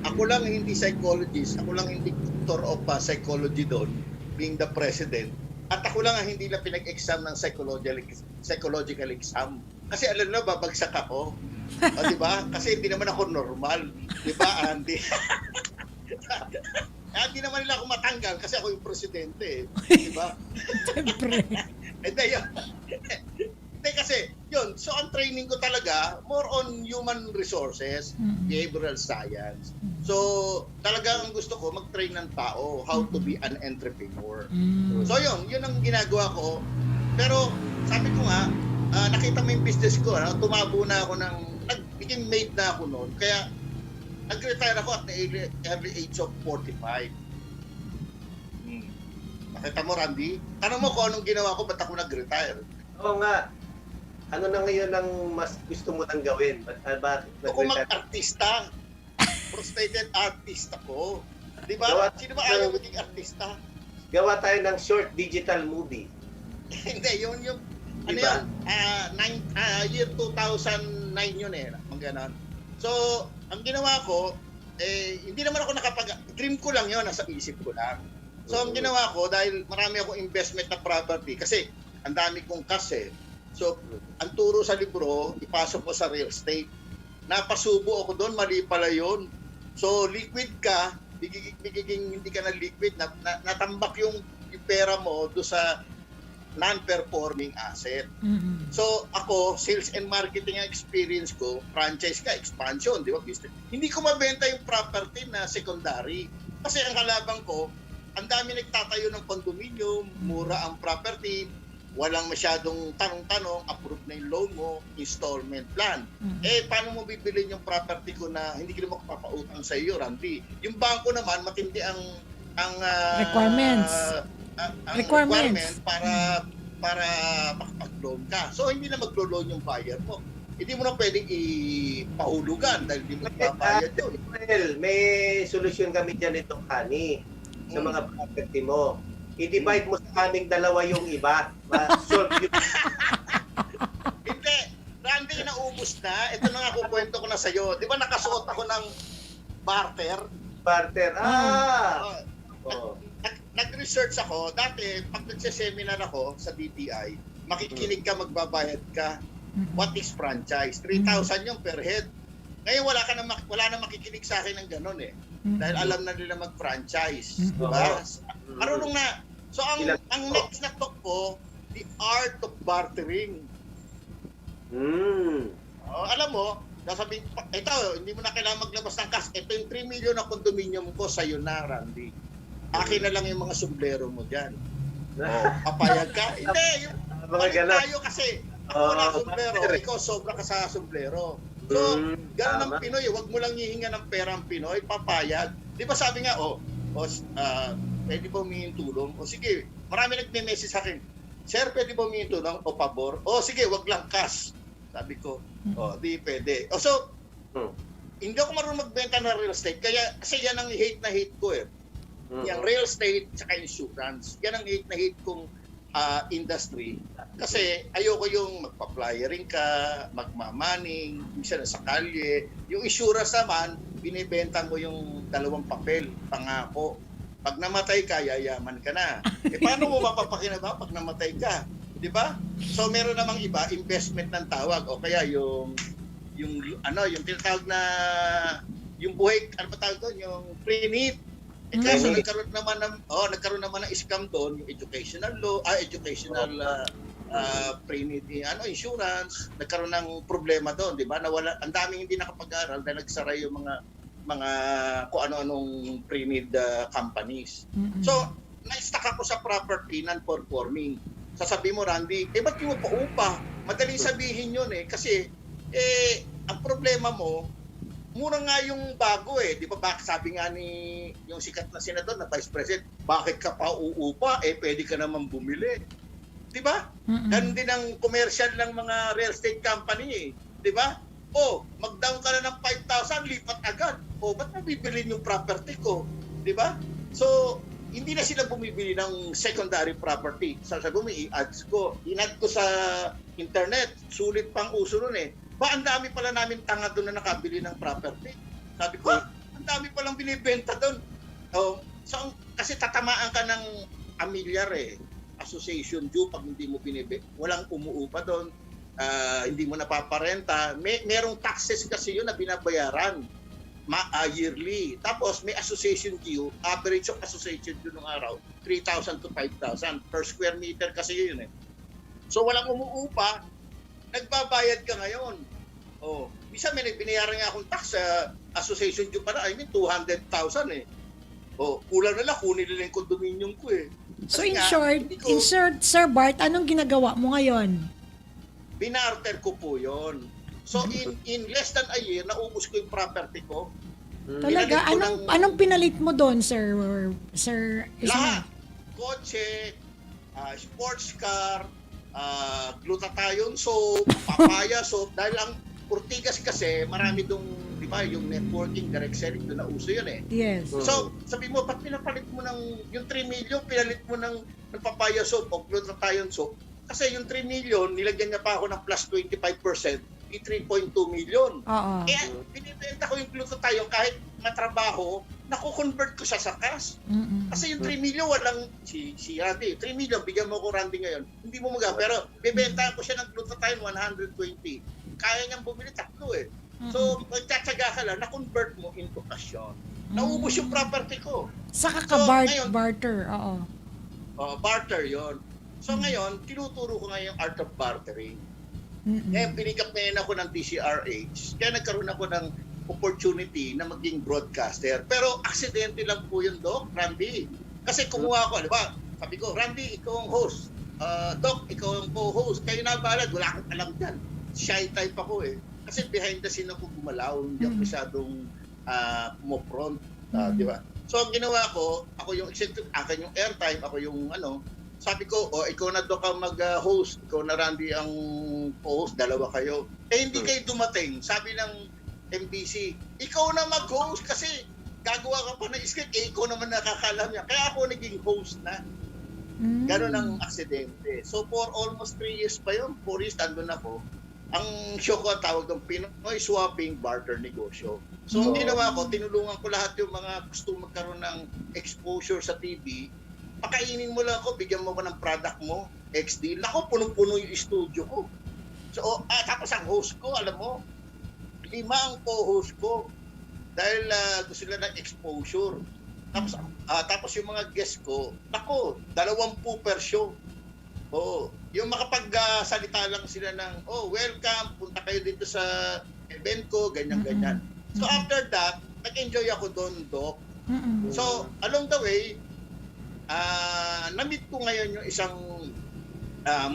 Ako lang hindi psychologist, ako lang hindi doctor of psychology doon, being the president. At ako lang ang hindi lang pinag-exam ng psychological exam. Kasi alam na, babagsak ako. O, di ba? Kasi hindi naman ako normal. Di ba, Andy? Hindi naman nila ako matanggal kasi ako yung presidente. Di ba? Siyempre. And then, Hindi kasi, yun. So, ang training ko talaga, more on human resources, behavioral science. So, talaga ang gusto ko, mag-train ng tao, how to be an entrepreneur. So, yun ang ginagawa ko. Pero, sabi ko nga, nakita mo yung business ko, tumabo na ako naging maid na ako noon. Kaya, nag-retire ako at the early age of 45. Nakita mo, Randy? Tanong mo kung anong ginawa ko, ba't ako nag-retire? Oo nga. Ano na ngayon ang mas gusto mo nang gawin? Bakit Ako nag-retire? mag-artista. Frustrated artist ako. Di ba? Gawa- Sino ba ayaw maging artista? Gawa tayo ng short digital movie. Hindi, yun yung ano Diba? yun, year 2009 yun mga ganon. So, ang ginawa ko, hindi naman ako dream ko lang yun, nasa isip ko lang. So, ang ginawa ko, dahil marami akong investment na property, kasi ang dami kong cash. So, ang turo sa libro, ipasok ko sa real estate. Napasubo ako doon, mali pala yun. So, liquid ka, bigiging hindi ka na liquid, natambak yung pera mo doon sa non-performing asset. So, ako, sales and marketing ang experience ko, franchise ka, expansion, di ba? Business. Hindi ko mabenta yung property na secondary. Kasi ang kalabang ko, ang dami nagtatayo ng condominium, mura ang property, walang masyadong tanong-tanong, approve na yung loan mo, installment plan. Paano mo bibilin yung property ko na hindi ko naman papautang sa iyo, Randy? Yung bangko naman, matindi ang Requirements. ang Requirements. requirement para makapag-loan ka. So, hindi na maglo-loan yung buyer mo. Hindi mo na pwedeng ipahulugan dahil hindi mo ipabayad yun. Well, may solusyon kami dyan itong Hani sa mga property mo. I-divide mo sa aming dalawa yung iba. Solve yung Hindi. Randy, naubos na. Ito na nga kukwento ko na sa'yo. Di ba nakasuot ako ng barter? barter. Oh. Nag-research ako. Dati, pag nagseseminar ako sa DTI, makikinig ka, magbabayad ka. What is franchise? 3,000 yung per head. Ngayon, wala na makikinig sa akin ng ganun eh. Dahil alam na nila mag-franchise. Diba? Marunong na. So, ang next na talk ko, the art of bartering. Alam mo, sasabihin, ito, hindi mo na kailangan maglabas ng cash. Ito yung 3 million na condominium ko, sa'yo na, Randy. Akin na lang yung mga sombrero mo dyan. Papayag ka? Hindi, yung Mga ganun. tayo kasi. Ako na sombrero, ikaw sobra ka sa sombrero. So, gano'n ang Pinoy. Huwag mo lang hihinga ng pera ang Pinoy, papayag. Di ba sabi nga, pwede ba humingi tulong? O sige, marami nagme-message sa akin, Sir, pwede ba humingi tulong o pabor? O sige, wag lang cash. Sabi ko, di pwede. Hindi ako marunong magbenta ng real estate, kasi yan ang hate na hate ko eh. Yung real estate tsaka insurance. Yan ang hate na hate kong industry. Kasi ayoko yung magpa-flyering ka, magmamaning, minsan sa kalye. Yung insurance naman, binibenta mo yung 2 papel, pangako. Pag namatay ka, yayaman ka na. Paano mo mapapakinabang pag namatay ka? Di ba? So meron namang iba, investment ng tawag o kaya yung tinatawag na yung buhay, ano ba tawag doon? Yung pre-need. Kasi nagkaroon naman ng scam doon, yung educational pre-need insurance, nagkaroon ng problema doon, di ba? Nawala, ang daming hindi nakapag-aral dahil nagsara yung mga kung ano-anong pre-need companies. So, na-stuck ako sa property non-performing. Sasabihin mo, Randy, ba't yung pa-upa? Madaling sabihin yun kasi ang problema mo, mura nga yung bago di ba? Sabi nga ni yung sikat na senador na vice president, bakit ka pa uupa? Pwede ka naman bumili. Di ba? Ganun din ang commercial ng mga real estate company di ba? Mag-down ka na ng 5,000, lipat agad. Ba't mabibili yung property ko? Di ba? So, hindi na sila bumibili ng secondary property. Sabi mo, i-ads ko. In-ad ko sa internet. Sulit pang uso nun ang dami pala namin tanga doon na nakabili ng property. Sabi ko, ang dami palang binibenta doon. So, kasi tatamaan ka ng amilyar association due pag hindi mo binibenta. Walang umuupa doon. Hindi mo napaparenta. Merong taxes kasi yun na binabayaran. Yearly. Tapos may association due, average of association due nung araw, 3,000 to 5,000 per square meter kasi yun So walang umuupa. nagbabayad ka ngayon. Oh, minsan may binayaran nga akong tax sa Association Due para, 200,000 eh. Oh, kulang na lang, kunin nila yung condominium ko eh. So Kasi in nga, short, hindi ko- Sir Bart, anong ginagawa mo ngayon? Binarter ko po yon. So in less than a year, naubos ko yung property ko. Talaga, Pinalit ko anong pinalit mo doon, Sir? Sir, Lahat. Kotse, sports car, glutathione soap, papaya soap. Dahil ang Ortigas kasi, marami dong, di ba, yung networking, direct selling, doon na uso yun eh. Yes. So, sabi mo, pag pinapalit mo ng, yung 3 million, pinalit mo ng papaya soap o glutathione soap, kasi yung 3 million, nilagyan niya pa ako ng plus 25%, di 3.2 million. Oo. Kaya, binibenta ko yung glutathione kahit matrabaho, naku-convert ko siya sa cash. Mm-mm. Kasi yung 3 million, walang, si Randy, 3 million, bigyan mo ko Randy ngayon. Hindi mo magawa, pero bibenta ko siya ng glutathione 120. Kaya niyang bumili 3 eh. So, magtsatsaga ka lang, na-convert mo into cash yun. Naubos yung property ko. Saka So, ka ngayon- barter, oo. Barter yon. So ngayon, tinuturo ko ngayon yung art of bartering. Mm-mm. Ngayon, pinikap ngayon ako ng DCRH. Kaya nagkaroon ako ng opportunity na maging broadcaster. Pero aksidente lang po yun, Doc, Randy. Kasi kumuha ako, di ba? Sabi ko, Randy, ikaw ang host. Doc, ikaw ang co-host. Kayo na bahala, wala akong alam dyan. Shy type ako eh. Kasi behind the scene ako gumalaw. Hindi ako masyadong pumufront. Di ba? So ang ginawa ko, ako yung executive, akin yung airtime, ako yung sabi ko, ikaw na Doc ang mag-host, ikaw na Randy ang co-host, dalawa kayo. Eh hindi kayo dumating. Sabi ng MBC, ikaw na mag-host kasi gagawa ka pa ng script, ikaw naman nakakalam niya. Kaya ako naging host na. Ganon ang aksidente. So for almost 3 years pa yun, 4 years, andun ako. Ang show ko ang tawag ng Pinoy Swapping Barter Negosyo. So ang ginawa ko, tinulungan ko lahat yung mga gusto magkaroon ng exposure sa TV. Pakainin mo lang ako, bigyan mo ko ng product mo, XD. Ako, punong-puno yung studio ko. So, tapos ang host ko, alam mo, 5 ang co-host ko. Dahil gusto nila ng exposure. Tapos yung mga guest ko, nako, 20 per show. Yung makapagsalita lang sila ng, welcome, punta kayo dito sa event ko, ganyan-ganyan. So after that, nag-enjoy ako doon, Doc. So along the way, na-meet ko ngayon yung isang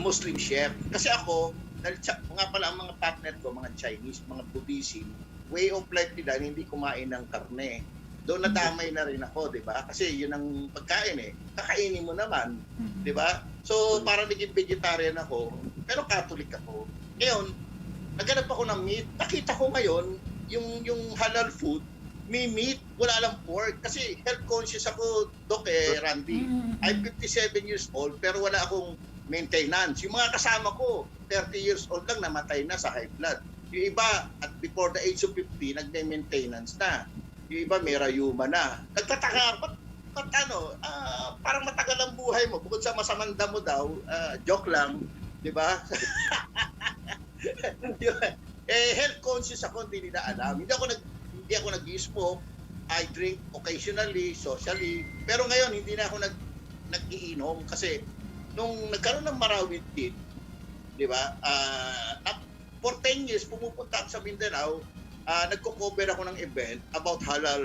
Muslim chef. Kasi ako, dahil nga pala ang mga partner ko, mga Chinese, mga Buddhism, way of life nila, hindi kumain ng karne. Doon nadamay na rin ako, di ba? Kasi yun ang pagkain eh. Kakainin mo naman, di ba? So, parang naging vegetarian ako, pero Catholic ako. Ngayon, naghanap ako ng meat. Nakita ko ngayon, yung halal food, may meat, wala lang pork. Kasi health conscious ako, Doc Randy. I'm 57 years old, pero wala akong maintenance. Yung mga kasama ko, 30 years old lang, namatay na sa high blood. Yung iba, at before the age of 50, nagme-maintenance na. Yung iba may rayuma na. Nagtataka, ba't parang matagal ang buhay mo. Bukod sa masamang damo daw, joke lang, di ba? Health conscious ako, hindi nila alam. Hindi ako nag-smoke. I drink occasionally, socially. Pero ngayon, hindi na ako nag-iinom kasi nung nagkaroon ng Marawid Kid, di ba? For 10 years, pumupunta ako sa Mindanao, nagko-cover ako ng event about halal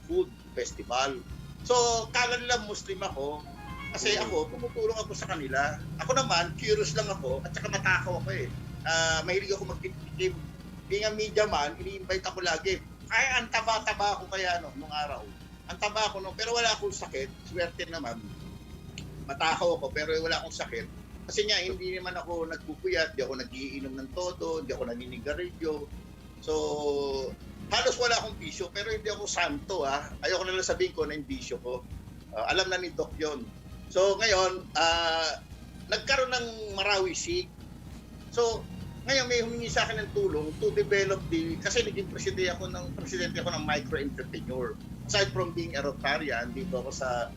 food festival. So, kala nila Muslim ako kasi ako, tumutulong ako sa kanila. Ako naman, curious lang ako at saka matakaw ako eh. Mahilig ako magtitikim. Being a media man, ini-invite ako lagi. Kaya ang taba-taba ako kaya nung araw. Ang taba ako pero wala akong sakit. Swerte naman. Matakaw ako pero wala akong sakit. Kasi nga, hindi naman ako nagpupuyat, hindi ako nagiinom ng todo, hindi ako naninigarilyo. So, halos wala akong bisyo, pero hindi ako santo. Ayoko na lang sabihin ko na yung bisyo ko. Alam na ni Doc yun. So, ngayon, nagkaroon ng Marawi Sikh. So, ngayon may humingi sa akin ng tulong to develop kasi naging presidente ako ng micro-entrepreneur. Aside from being a Rotarian, dito ako sa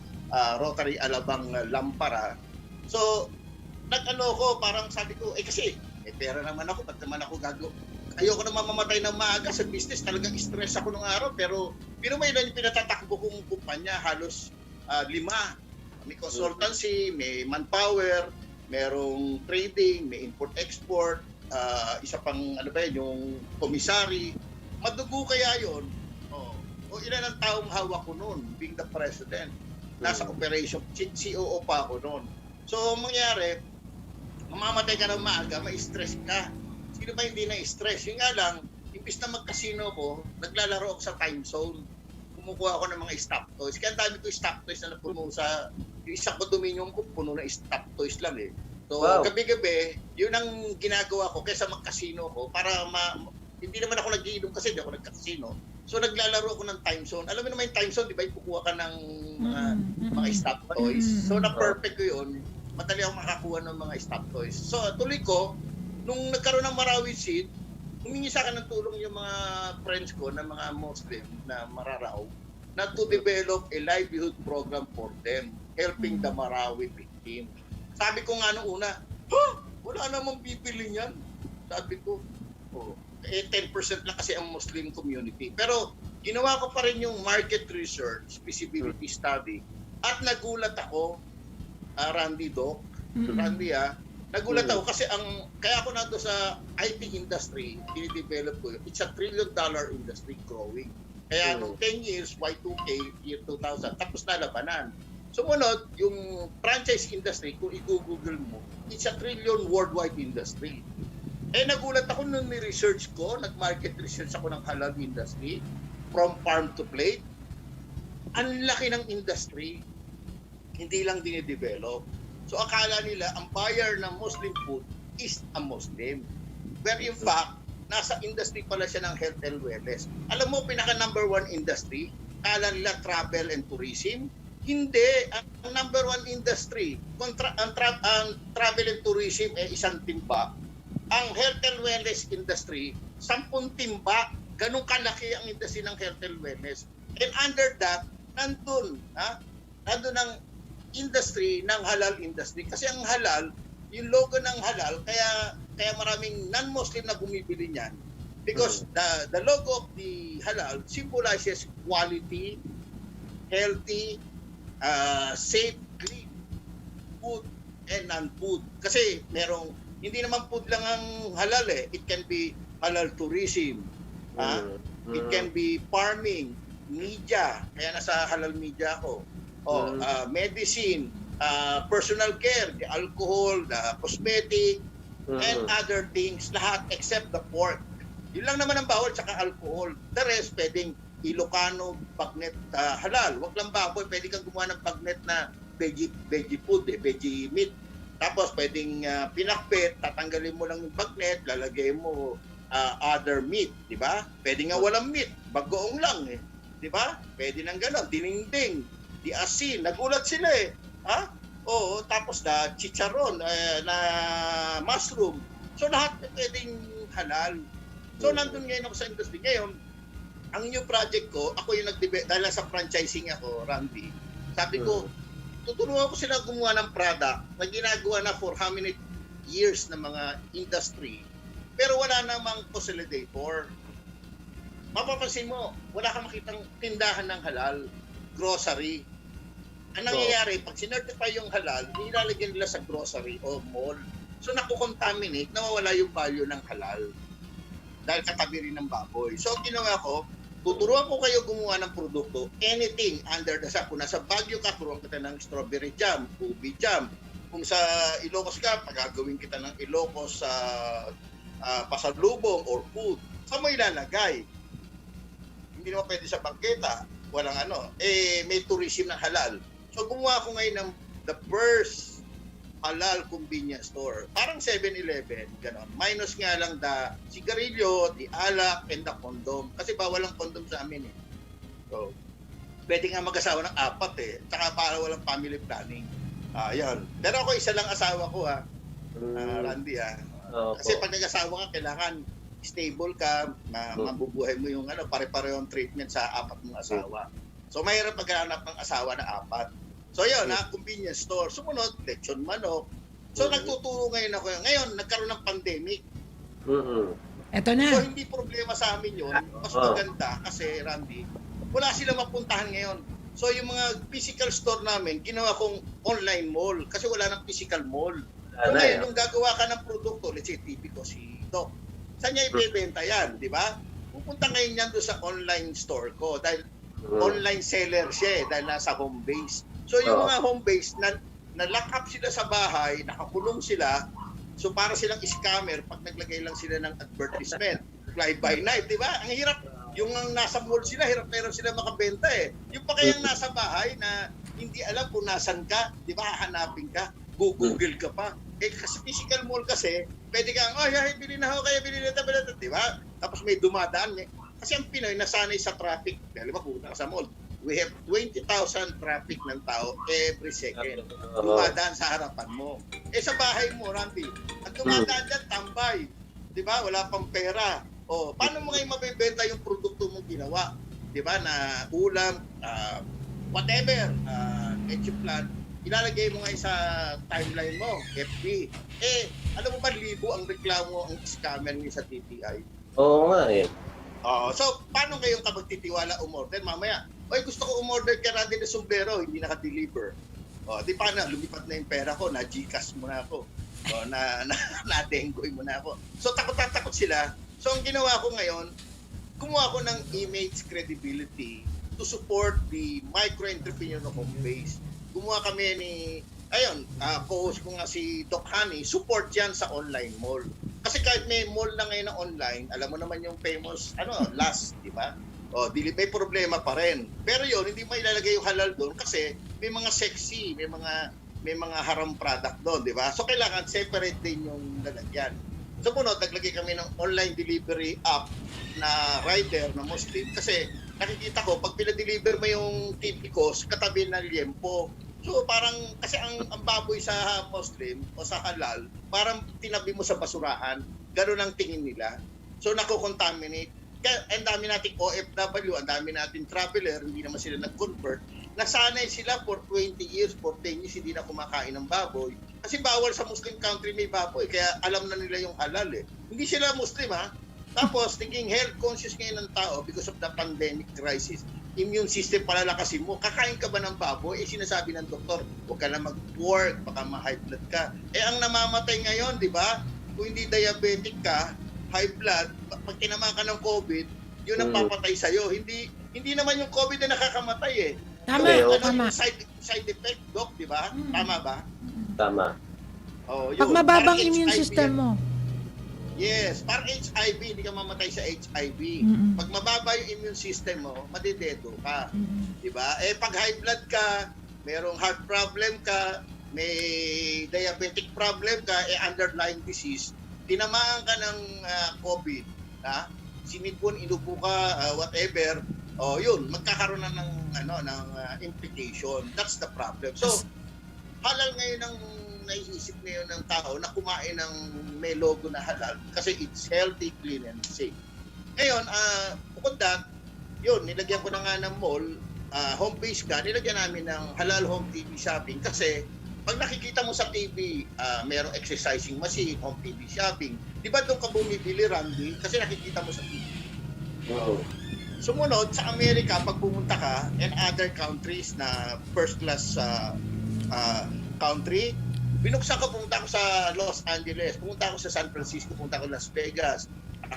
Rotary Alabang Lampara. So, nag-ano ko, parang sabi ko, kasi, pera naman ako, ba't naman ako ayoko naman mamatay ng maaga sa business, talagang stress ako nung araw, pero may lang yung pinatatakbo kong kumpanya, halos 5. May consultancy, may manpower, merong trading, may import-export, isa pang ano ba yun, yung commissary. Madugo kaya yun? O ilan ang taong hawak ko noon, being the president. Nasa operation, COO pa ako noon. So, mangyari, mamamatay ka ng maaga, ma-stress ka. Sino ba hindi na-stress? Yung nga lang, imbis na mag-casino ko, naglalaro ako sa time zone. Kumukuha ako ng mga stop toys. Kaya ang dami ko stop toys na napuno sa... Yung isang condominium ko, puno na stop toys lang eh. So, gabi-gabi, yun ang ginagawa ko kaysa mag-casino ko para hindi naman ako nag-iinom kasi hindi ako nagka-casino. So, naglalaro ako ng time zone. Alam mo naman yung time zone, di ba? Kukuha ka ng mga stop toys. So, na-perfect ko yun. Madali ako makakuha ng mga stop toys. So, tuloy ko, nung nagkaroon ng Marawi Seed, humingi sa akin ng tulong yung mga friends ko na mga Muslim na Mararaw na to develop a livelihood program for them, helping the Marawi victim. Sabi ko nga nung una, wala namang bibili niyan. Sabi ko, 10% lang kasi ang Muslim community. Pero ginawa ko pa rin yung market research, feasibility study, at nagulat ako, Randy Doc, Randy nagulat ako kasi kaya ako nando sa IT industry, dinidevelop ko, it's a $1 trillion industry growing. Kaya nung 10 years, Y2K, year 2000, tapos na labanan. Sumunod, yung franchise industry, kung i-google mo, it's a $1 trillion worldwide industry. Nagulat ako nung ni-research ko, nag-market research ako ng halal industry, from farm to plate. Ang laki ng industry, hindi lang dinidevelop. So akala nila, ang buyer ng Muslim food is a Muslim. Where in fact, nasa industry pala siya ng health and wellness. Alam mo, pinaka number 1 industry, akala nila travel and tourism. Hindi. Ang number 1 industry, ang travel and tourism isang timba. Ang health and wellness industry, 10 timba. Ganun kalaki ang industry ng health and wellness. And under that, nandun ang industry ng halal industry. Kasi ang halal, yung logo ng halal, kaya maraming non-Muslim na bumibili niyan. Because the logo of the halal symbolizes quality, healthy, safe, clean food and non-food. Kasi hindi naman food lang ang halal eh. It can be halal tourism. It can be farming, media. Kaya nasa halal media ako. Medicine, personal care, the alcohol, the cosmetic, and other things, lahat except the pork. Yun lang naman ang bawal, tsaka alcohol. The rest, pwedeng Ilocano, bagnet, halal. Wag lang baboy, pwede kang gumawa ng bagnet na veggie food, veggie meat. Tapos pwedeng pinakpit, tatanggalin mo lang yung bagnet, lalagay mo other meat, di ba? Pwede nga walang meat, bagoong lang eh. Di ba? Pwede nang gano'n, dininding, di asin, nagulat sila eh. Tapos na chicharon, na mushroom. So lahat pwedeng halal. So nandun ngayon ako sa industry. Ngayon, ang new project ko, ako yung dahil sa franchising ako, Randy, sabi ko, tutulungan ko sila gumawa ng product na ginagawa na for how many years ng mga industry, pero wala namang consolidator. Mapapansin mo, wala kang makitang tindahan ng halal, grocery. Ang nangyayari, pag sinertify yung halal, nilalagyan nila sa grocery o mall. So nakukontaminate, nawawala yung value ng halal. Dahil katabi rin ng baboy. So ginawa ko, tuturuan ko kayo gumawa ng produkto, anything under the sun. Kung nasa Baguio ka, turuan kita ng strawberry jam, ubi jam. Kung sa Ilocos ka, pagagawin kita ng Ilocos sa pasalubong or food. Saan mo ilalagay? Hindi naman pwede sa bangketa. Walang may tourism ng halal. So gumawa ko ngayon ng the first halal convenience store. Parang 7-Eleven, gano'n. Minus nga lang the sigarilyo, the alak, and the condom. Kasi bawal ang condom sa amin eh. So, pwede nga mag-asawa ng 4 eh. Tsaka para walang family planning. Yan. Pero ako isa lang asawa ko Randy Kasi pag nag-asawa ka, kailangan stable ka, mabubuhay mo yung pare-parehong treatment sa 4 mong asawa. So mahirap maghanap ng asawa na 4. So yun, convenience store. Sumunod, lechon manok. So nagtuturo ngayon ako. Ngayon, nagkaroon ng pandemic. Eto na. So hindi problema sa amin yun. Mas maganda kasi, Randy, wala silang mapuntahan ngayon. So yung mga physical store namin, ginawa kong online mall kasi wala nang physical mall. Wala So na, ngayon, eh. nung gagawa ka ng produkto, let's say, typical si Doc, saan niya ibebenta yan, di ba? Pupunta ngayon yan doon sa online store ko dahil online seller siya dahil nasa home base. So yung Oo. mga home base na lock up sila sa bahay, nakakulong sila, so para silang scammer pag naglagay lang sila ng advertisement, fly by night, di ba? Ang hirap, yung nasa mall sila, hirap na hirap sila makabenta eh. Yung pa kayang nasa bahay na hindi alam kung nasan ka, di ba, hahanapin ka, Google ka pa. Eh, kasi physical mall kasi, pwede kang, bili na ako, kaya bili na ito, di ba? Tapos may dumadaan. Kasi ang Pinoy nasanay sa traffic. Dahil ba, pupunta ka sa mall. We have 20,000 traffic ng tao every second. Dumadaan sa harapan mo. Eh, sa bahay mo, Randy, ang dumadaan dyan, tambay. Di ba? Wala pang pera. O, paano mo ngayon mabibenta yung produkto mong ginawa? Di ba? Na ulam, whatever, leche plan, ilalagay mo ngayon sa timeline mo, FB. Eh, alam mo ba, libo ang reklamo ang scammer niya sa TTI? Oo nga eh. So, paano ngayon ka magtitiwala umorder? Mamaya, gusto ko umorder ka natin ng sombrero, hindi naka-deliver. Di paano, lumipat na yung pera ko, na-Gcash mo na ako. Na-dengoy mo na ako. So, takot sila. So, ang ginawa ko ngayon, kumuha ko ng image credibility to support the micro-entrepreneur na home base. Gumawa kami ni, co-host ko nga si Doc Honey, support yan sa online mall. Kasi kahit may mall na ngayon na online, alam mo naman yung famous, last, di ba? May problema pa rin. Pero yun, hindi mo ilalagay yung halal doon kasi may mga sexy, may mga haram product doon, di ba? So kailangan separate din yung lalagyan. So naglagay kami ng online delivery app na rider na Muslim kasi nakikita ko, pag pinadeliver mo yung TV ko, katabi ng liempo. So parang, kasi ang baboy sa Muslim o sa halal, parang tinabi mo sa basurahan, gano'n ang tingin nila. So nako-contaminate. Kaya ang dami nating OFW, ang dami nating traveler, hindi naman sila nag-convert. Nasanay sila for 20 years, for 10 years, hindi na kumakain ng baboy. Kasi bawal sa Muslim country may baboy, kaya alam na nila yung halal eh. Hindi sila Muslim ha. Tapos, thinking health conscious ngayon ng tao because of the pandemic crisis, immune system palalakasin mo, kakain ka ba ng baboy? Sinasabi ng doktor, huwag ka na mag-pork, baka ma-high blood ka. Ang namamatay ngayon, di ba? Kung hindi diabetic ka, high blood, pag tinama ka ng COVID, yun ang papatay sa'yo. Hindi naman yung COVID na nakakamatay eh. Tama, tama. Yung side effect, Doc, di ba? Tama ba? Tama. Pag mababang Parang immune HIV system yan. mo. Yes, parang HIV, hindi ka mamatay sa HIV. Mm-mm. Pag mababa yung immune system mo, madidedo ka. Mm-mm. Di ba? Pag high blood ka, merong heart problem ka, may diabetic problem ka, underlying disease, tinamaan ka ng COVID, sinipon, inupo ka, whatever, yun, magkakaroon na ng implication. That's the problem. So, halal ngayon ang naiisip ngayon ng tao na kumain ng may logo na halal kasi it's healthy, clean, and safe. Ngayon, bukod that, yun, nilagyan ko na nga ng mall, home base ka, nilagyan namin ng halal home TV shopping kasi pag nakikita mo sa TV, merong exercising machine, home TV shopping, di ba doon ka bumibili, Randy? Kasi nakikita mo sa TV. Sumunod, sa Amerika, pag pumunta ka, and other countries na first class country, binuksan ko, pumunta ako sa Los Angeles, pumunta ako sa San Francisco, pumunta ako sa Las Vegas,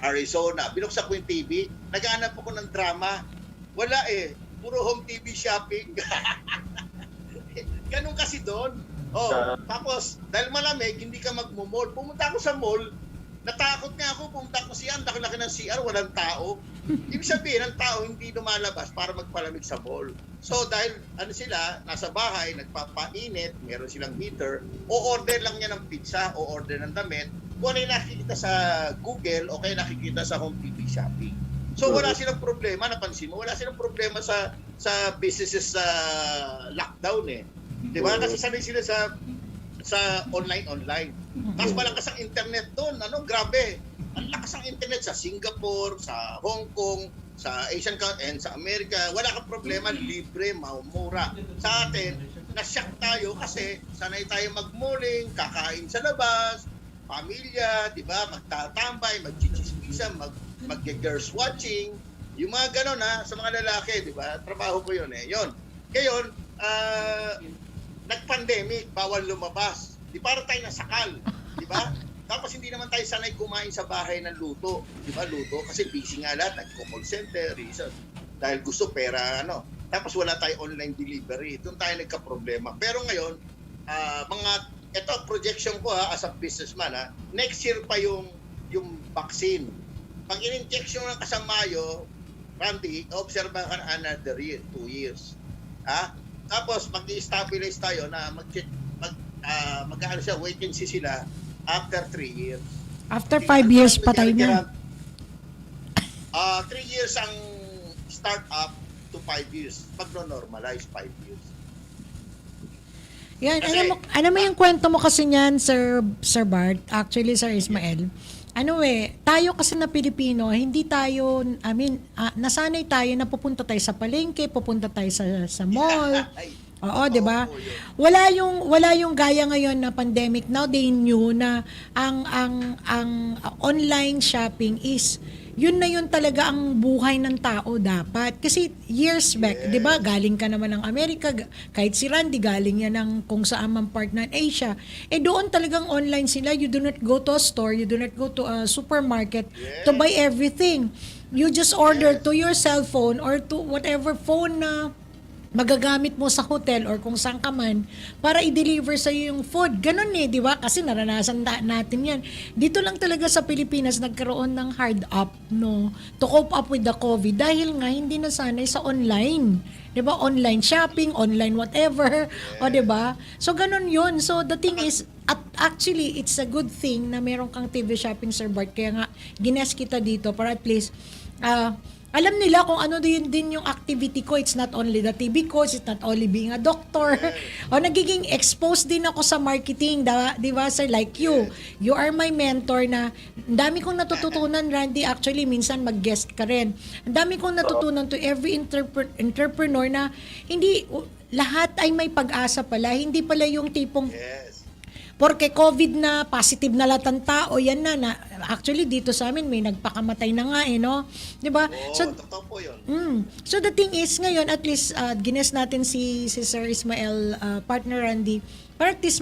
Arizona, binuksan ko yung TV, naghahanap ako ng drama, wala eh, puro home TV shopping. Ganun kasi doon. Tapos, dahil malamig, hindi ka magmumall. Pumunta ako sa mall, natakot nga ako, pumunta ako siya, ang laki-laki ng CR, walang tao. Ibig sabihin, ang tao hindi lumalabas para magpalamig sa mall. So dahil sila, nasa bahay, nagpapainit, meron silang heater, o-order lang niya ng pizza, o-order ng damit, kung ano yung nakikita sa Google o kaya nakikita sa home TV shopping. So wala silang problema, napansin mo, wala silang problema sa businesses sa lockdown eh. Di ba? Kasi sanay sila sa online. Tapos malakas ang internet doon, grabe. Ang lakas ang internet sa Singapore, sa Hong Kong, sa Asian country, and sa Amerika. Wala kang problema, libre, mura. Sa atin, na-shock tayo kasi sanay tayo mag-malling, kakain sa labas, pamilya, di ba? Magtatambay, mag-chichismisan, mag-girls watching. Yung mga gano'n sa mga lalaki, di ba? Trabaho ko yun eh. Yun. Ngayon, nag-pandemic, bawal lumabas. Di para tayo nasakal, di ba? Tapos hindi naman tayo sanay kumain sa bahay ng luto. Di ba, luto? Kasi busy nga lahat, nagko-call center, reason. Dahil gusto pera, ano. Tapos wala tayo online delivery. Doon tayo nagka-problema. Pero ngayon, ito, projection ko as a businessman, next year pa yung vaccine. Pag in-injection ng kasamayo, Randy, observa ka na another year, 2 years. Tapos mag-i-stabilize tayo na mag-ano siya, wait and see sila after 3 years. After 5 years, patay na. 3 years ang start up to 5 years. Pag-normalize 5 years. Yan, Kasi- alam mo yung kwento mo kasi niyan, Sir Bart, actually, Sir Ismael. Tayo kasi na Pilipino, hindi tayo, nasanay tayo na pupunta tayo sa palengke, pupunta tayo sa mall. Oo, 'di ba? Wala yung gaya ngayon na pandemic. Now they knew na ang online shopping is yun na yun talaga ang buhay ng tao dapat. Kasi years back, 'di ba? Galing ka naman ng Amerika, kahit si Randy galing yan ng kung saan man part ng Asia. Doon talagang online sila. You do not go to a store, you do not go to a supermarket to buy everything. You just order to your cell phone or to whatever phone na magagamit mo sa hotel or kung saan ka man para i-deliver sa iyo yung food. Ganun di ba? Kasi naranasan natin yan. Dito lang talaga sa Pilipinas nagkaroon ng hard up, no? To cope up with the COVID dahil nga hindi nasanay sa online. Di ba? Online shopping, online whatever. O di ba? So ganun yun. So the thing is, actually, it's a good thing na meron kang TV shopping, Sir Bart. Kaya nga, gines kita dito para at least, alam nila kung ano din yung activity ko. It's not only the TV course, it's not only being a doctor. O nagiging exposed din ako sa marketing, di ba, sir? Like you. You are my mentor na ang dami kong natututunan, Randy. Actually, minsan mag-guest ka rin. Ang dami kong natutunan to every entrepreneur na hindi lahat ay may pag-asa pala. Hindi pala yung tipong porque COVID na, positive na lahat ng tao, yan na. Actually, dito sa amin, may nagpakamatay na nga no? Di ba? Totoo po yun. So the thing is, ngayon, at least, gines natin si Sir Ismael, partner Randy, para at least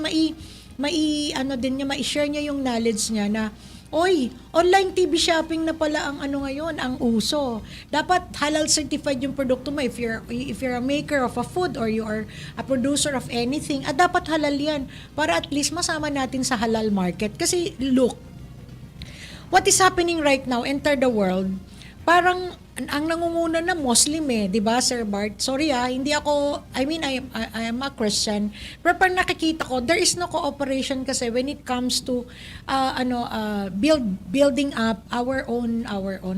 ma-share niya yung knowledge niya na, online TV shopping na pala ang ngayon, ang uso. Dapat halal certified yung produkto mo if you're a maker of a food or you are a producer of anything. Dapat halal yan para at least masama natin sa halal market. Kasi look, what is happening right now, enter the world, parang ang nangunguna na Muslim di ba, Sir Bart? Sorry hindi ako, I am a Christian. Pero parang nakikita ko, there is no cooperation kasi when it comes to building up our own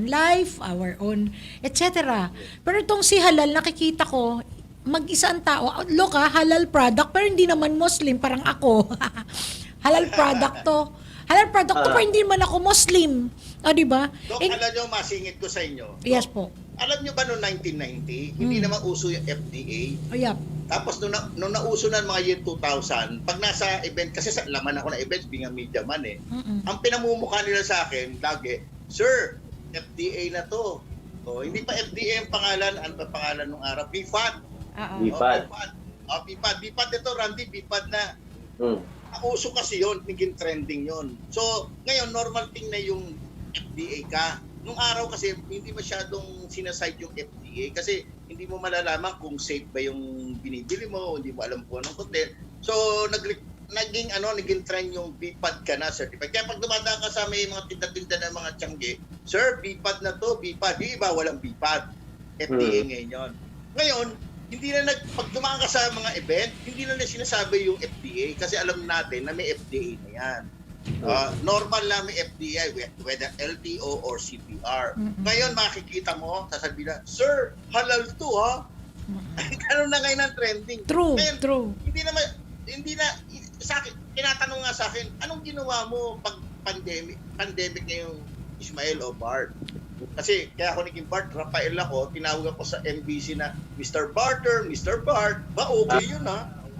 life, our own etc. Pero itong si halal, nakikita ko, mag-isa ang tao, look halal product, pero hindi naman Muslim, parang ako. Halal product to, pero hindi man ako Muslim. Di ba? Dok, alam nyo, masingit ko sa inyo. Dok, Yes po. alam nyo ba noong 1990, hindi naman uso yung FDA? Yep. Tapos nung nauso na mga year 2000, pag nasa event, kasi sa laman ako ng events, being a media man ang pinamumukha nila sa akin, lagi, Sir, FDA na to. Hindi pa FDA ang pangalan, ano pa pangalan nung araw? BFAD. BFAD. BFAD ito, Randy, BFAD na. Nauso kasi yon, naging trending yon. So, ngayon, normal thing na yung FDA ka. Nung araw kasi, hindi masyadong sinaside yung FDA kasi hindi mo malalaman kung safe ba yung binibili mo, hindi mo alam kung anong content. So, naging trend yung BPAD ka na certified. Kaya pag dumadaan ka sa may mga tinda-tinda ng mga tiyangge, Sir, BPAD na to, BPAD. Di ba walang BPAD? FDA ngayon yun. Ngayon, hindi na pag dumaan ka sa mga event, hindi na sinasabi yung FDA kasi alam natin na may FDA na yan. Normal lang may FDA, whether LTO or CPR. Ngayon, makikita mo, sasabihin na, Sir, halal to Ganun na ngayon ang trending. True, ngayon, true. Hindi na, sa akin, tinatanong nga sa akin, anong ginawa mo pag pandemic ngayong Ismael o Bart? Kasi kaya ako naging Bart, Rafael ako, tinawag ako sa MBC na Mr. Barter, Mr. Bart, okay yun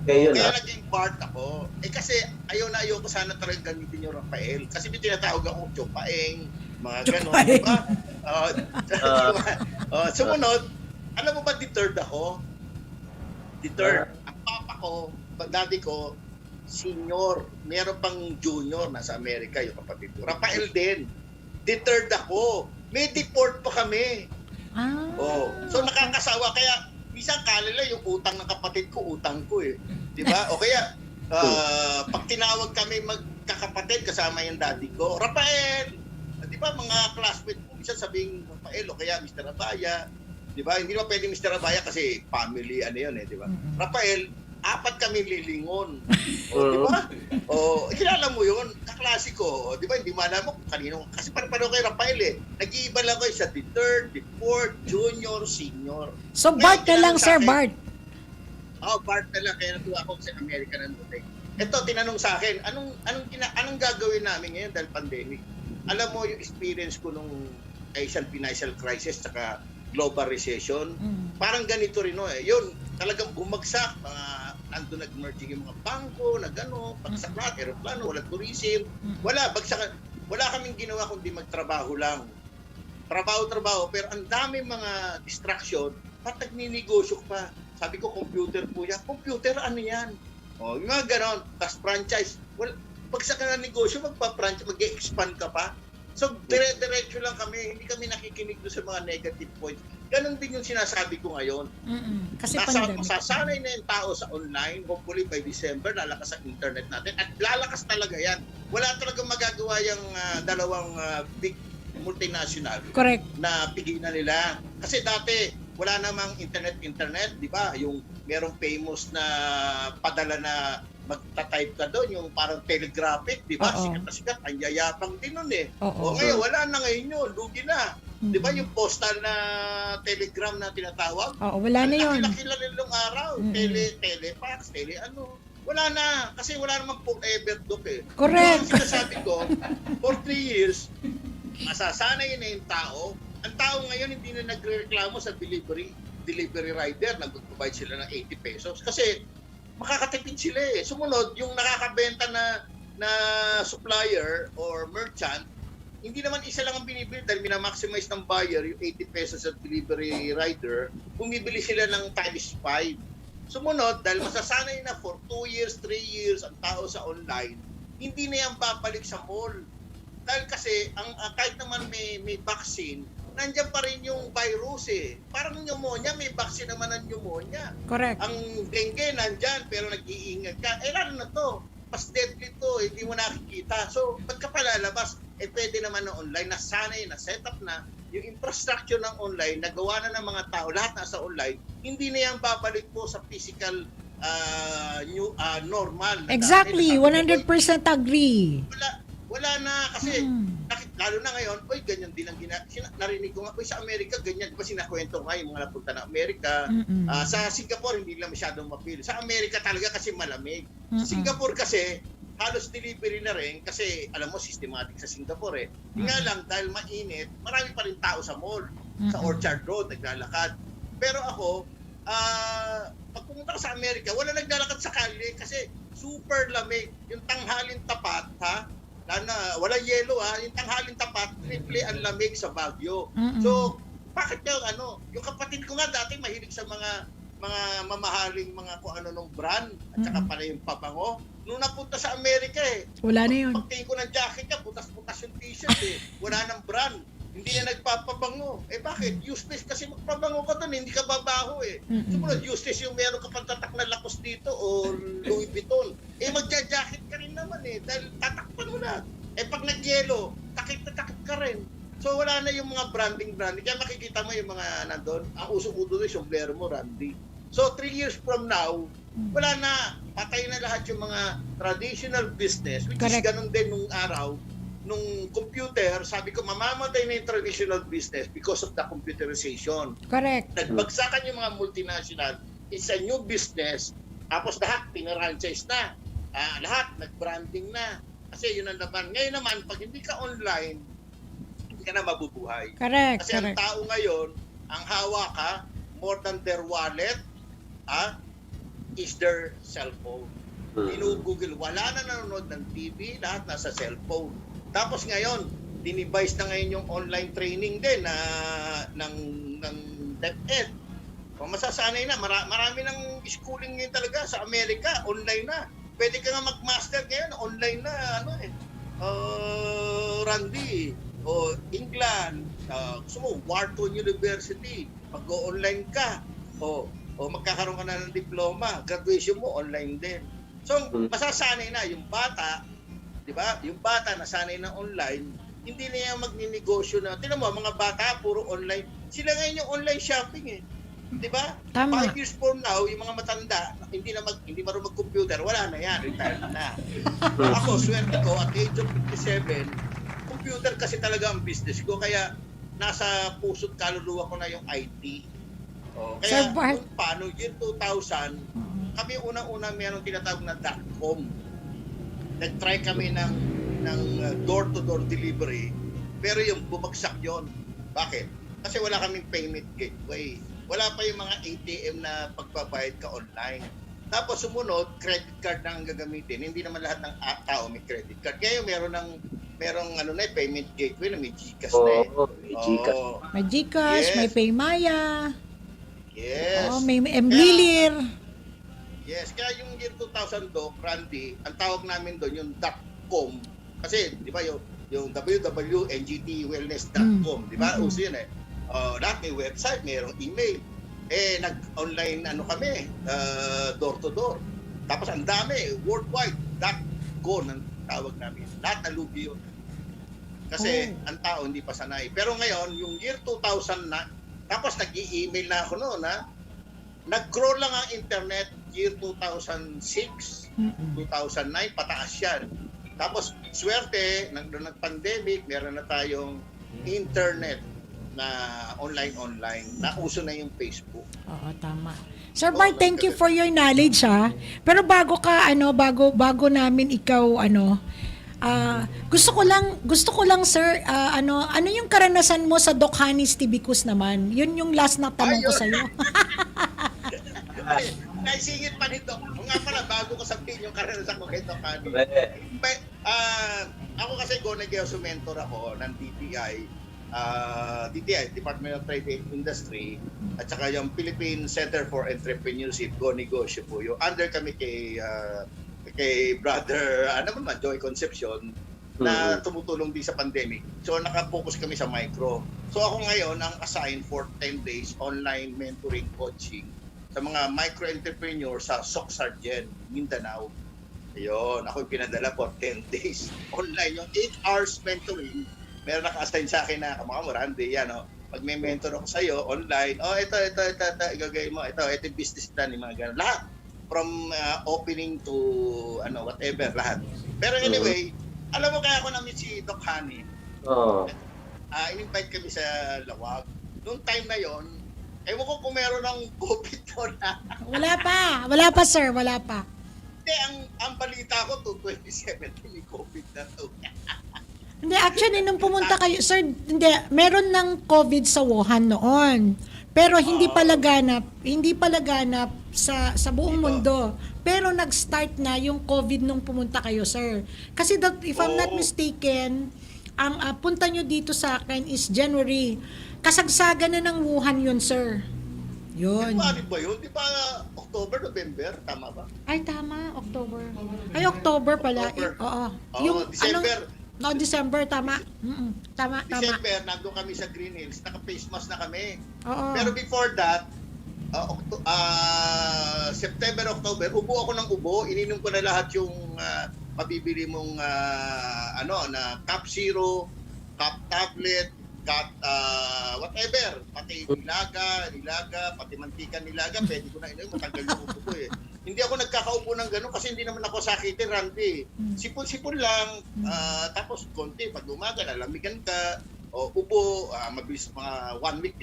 Kaya naging Bart ako. Kasi ayaw ko sana talagang gamitin yung Rafael. Kasi may tinatawag ako Chupaeng, mga gano'n, di ba? Sumunod, alam mo ba deterred ako? Deterred. Ang papa ko, daddy ko, senior. Meron pang junior nasa Amerika, yung kapatid ko. Rafael din. Deterred ako. May deport pa kami. Ah. Oh. So nakakasawa. Kaya minsan kalila yung utang ng kapatid ko, utang ko eh. Di ba? O kaya, pag tinawag kami magkakapatid kasama yung daddy ko, Rafael! Di ba mga classmate ko, minsan sabing Rafael o kaya Mr. Abaya. Di ba? Hindi naman pwede Mr. Abaya kasi family ano yun eh, di ba? Rafael, 4 kami lilingon. O, di ba? O, kilala mo yun, kaklase ko. O, di ba? Hindi mo alam mo kung kanino. Kasi paano kay Rafael eh. Nag-iiba lang ko sa the third, the fourth, junior, senior. So Bart na lang, Sir Bart. Bart na lang. Kaya natuwa ako sa Amerika nandun eh. Ito, tinanong sa akin, anong gagawin namin ngayon dahil pandemic? Alam mo yung experience ko nung Asian financial crisis saka global recession, parang ganito rin yun, talagang bumagsak, nandun nag-merging yung mga bangko, pagsak lahat, aeroplano, walang tourism, bagsakan, wala kaming ginawa kundi magtrabaho lang. Trabaho, pero ang dami mga distraction, ba't nagninegosyo pa? Sabi ko, computer po yan. Computer, ano yan? Yung mga ganon, tas franchise, bagsak ka na negosyo, magpa-franchise, mag-expand ka pa. So, dire-diretso lang kami. Hindi kami nakikinig doon sa mga negative points. Ganon din yung sinasabi ko ngayon. Kasi pandemic. Masasanay na yung tao sa online. Hopefully by December, lalakas ang internet natin. At lalakas talaga yan. Wala talagang magagawa yung dalawang big multinational. Correct. Na pigilan nila. Kasi dati, wala namang internet, di ba? Yung merong famous na padala na magta-type ka doon, yung parang telegraphic, di ba? Sikat na sikat, ang yayapang din nun eh. O ngayon, wala na ngayon yun, lugi na. Di ba yung postal na telegram na tinatawag? Wala na yun. Nakilala nilong araw, telefax, wala na, kasi wala namang forever doon eh. Correct. So, sinasabi ko, for 3 years, masasanay na yung tao. Ang tao ngayon hindi na nagrereklamo sa delivery rider, nag-provide sila ng 80 pesos. Kasi makakatipid sila eh. Sumunod, yung nakakabenta na supplier or merchant, hindi naman isa lang ang binibili dahil minamaximize ng buyer yung 80 pesos sa delivery rider, bumibili sila ng times 5. Sumunod, dahil masasanay na for 2 years, 3 years ang tao sa online, hindi na yan babalik sa mall. Dahil kasi, kahit naman may vaccine, nandiyan pa rin yung virus eh. Parang pneumonia, may vaccine naman ng pneumonia. Correct. Ang dengue nandyan, pero nag-iingat ka. Lalo na to, mas deadly to, hindi mo nakikita. So, pagka palalabas, pwede naman na online, nasanay, na setup na, yung infrastructure ng online, nagawa na ng mga tao, lahat nasa online, hindi na yan babalik po sa physical normal. Exactly, 100% agree. Wala na kasi lalo na ngayon, ganyan din ang narinig ko nga, sa Amerika, ganyan, di ba sinakwento nga yung mga napunta na Amerika. Sa Singapore, hindi lang masyadong mapili. Sa Amerika talaga kasi malamig. Sa Singapore kasi, halos delivery na rin kasi alam mo, systematic sa Singapore eh. Nga lang, dahil mainit, marami pa rin tao sa mall, sa Orchard Road, naglalakad. Pero ako, pag pumunta ka sa Amerika, wala naglalakad sa kalye kasi super lamig. Yung tanghalin tapat, wala yelo yung tanghalin tapat, triple ang lamig sa Baguio. So, bakit yung kapatid ko nga dati mahilig sa mga mamahaling mga kung ano nung brand at saka pala yung pabango. Nung napunta sa Amerika wala na yun. Pagtingin ko ng jacket niya, butas-butas yung t-shirt wala nang brand. Hindi na nagpapabango. Bakit? Useless kasi magpabango ka doon, hindi ka babaho Sumunod, useless yung meron ka pang tatak na Lacoste dito o Louis Vuitton. Magja-jacket ka rin naman dahil tatakpan mo na. Pag nag-yelo, takip na takip ka rin. So wala na yung mga branding. Kaya makikita mo yung mga nandun. Ang usok-udo doon, sombrero mo, Randy. So 3 years from now, wala na. Patay na lahat yung mga traditional business, which Correct. is ganun din nung araw. Nung computer, sabi ko, mamamatay na yung traditional business because of the computerization. Correct. Nagbagsakan yung mga multinational. It's a new business. Tapos lahat, pinarranchise na. Lahat, nag-branding na. Kasi yun ang naman. Ngayon naman, pag hindi ka online, hindi ka na mabubuhay. Correct. Kasi ang tao ngayon, ang hawa ka, more than their wallet, is their cellphone. Google, wala na nanonood ng TV, lahat nasa cellphone. Tapos ngayon, dinivise na ngayon yung online training din ng DepEd. Masasanay na, marami ng schooling ngayon talaga sa Amerika, online na. pwede ka nga mag-master ngayon, online na, Randy, o England, gusto mo, Wharton University, mag-online ka, o magkakaroon ka na ng diploma, graduation mo, online din. So, masasanay na yung bata, di ba? Yung bata nasanay na online, hindi na yan magninegosyo na. Tingnan mo, mga bata, puro online. Sila ngayon yung online shopping eh. Di ba? Tama. 5 years from now, yung mga matanda, hindi marunong mag-computer, wala na yan, retired na. Ako, swerte ko, at age of 57, computer kasi talaga ang business ko, kaya nasa puso't kaluluwa ko na yung IT. Kaya Sir Bart. kung paano, year 2000, kami unang-una mayroong tinatawag na .com. Nag-try kami ng door-to-door delivery, pero yung bumagsak yon. Bakit? Kasi wala kaming payment gateway. Wala pa yung mga ATM na pagbabayad ka online. Tapos sumunod, credit card na ang gagamitin. Hindi naman lahat ng tao may credit card. Ngayon merong payment gateway na may GCash na eh. May GCash. May GCash, Yes. may Paymaya, Yes. may Mlilir. Yes, kaya yung year 2000 Doc, Randy, ang tawag namin doon yung .com. Kasi, di ba, yung www.ngtwellness.com, di ba? Uso yun eh. Lahat may website, mayroong email. Nag-online kami, door-to-door. Tapos ang dami, worldwide, .go ang tawag namin. Lahat na lugi yun. Kasi ang tao hindi pa sanay. Pero ngayon, yung year 2000 na, tapos nag-i-email na ako noon, nag-grow lang ang internet year 2006, 2009, pataas yan. Tapos, swerte, nag-pandemic, meron na tayong internet na online. Nauso na yung Facebook. Oo, tama. Sir Bart, thank you for your knowledge ha. Pero bago bago namin ikaw gusto ko lang sir, ano yung karanasan mo sa Doc Hanis Tibicus naman? Yun yung last na tanong ko sa iyo. Naisingit pa nito. O nga pala, bago ko sabihin yung karanasan ko kay Doc Hanis. Ako kasi go-negosyo mentor ako ng DTI, Department of Trade and Industry, at saka yung Philippine Center for Entrepreneurship, go-negosyo po. Yung under kami kay brother, Joy Concepcion, na tumutulong din sa pandemic. So, nakapokus kami sa micro. So, ako ngayon ang assigned for 10 days online mentoring coaching sa mga micro-entrepreneur sa Soc Sargent, Mindanao. Ayun, ako yung pinadala for 10 days. Online, yung 8 hours mentoring, meron naka-assign sa akin na, kamukha mo, Randy, pag may mentor ako sa'yo, online, ito, igagay mo, ito yung business plan, yung mga ganun. Lahat. From opening to, whatever, lahat. Pero anyway, alam mo kaya ako namin si Doc Hani. In-invite kami sa Lawag. Noong time na yon, ewan ko kung meron ng COVID doon na. Wala pa sir, wala pa. Hindi, ang balita ko, 2017, may COVID na to. Hindi, actually, nung pumunta kayo, sir, meron ng COVID sa Wuhan noon. Pero hindi pa laganap sa buong mundo. Pero nag-start na yung COVID nung pumunta kayo, sir. Kasi if I'm not mistaken, ang punta nyo dito sa akin is January. Kasagsagan na ng Wuhan yun, sir. Yun. Di ba yun? Di ba October, November? Tama ba? Ay, tama. October. Ay, October pala. October. Oo. Oo, December. December, tama. Tama. December, nandun kami sa Green Hills. Naka-face mask na kami. Oo. Pero before that, September, October, ubo ako ng ubo. Ininom ko na lahat yung mabibili mong na Cap Zero, Cap Tablet, Cap whatever. Pati nilaga, pati mantika nilaga, pwede ko na inom, matanggal yung ubo ko eh. Hindi ako nagkakaupo ng gano'n kasi hindi naman ako sakitin, Randy. Sipon-sipon lang, tapos konti, pag umaga, nalamigan ka, ubo, mabilis mga 1 week.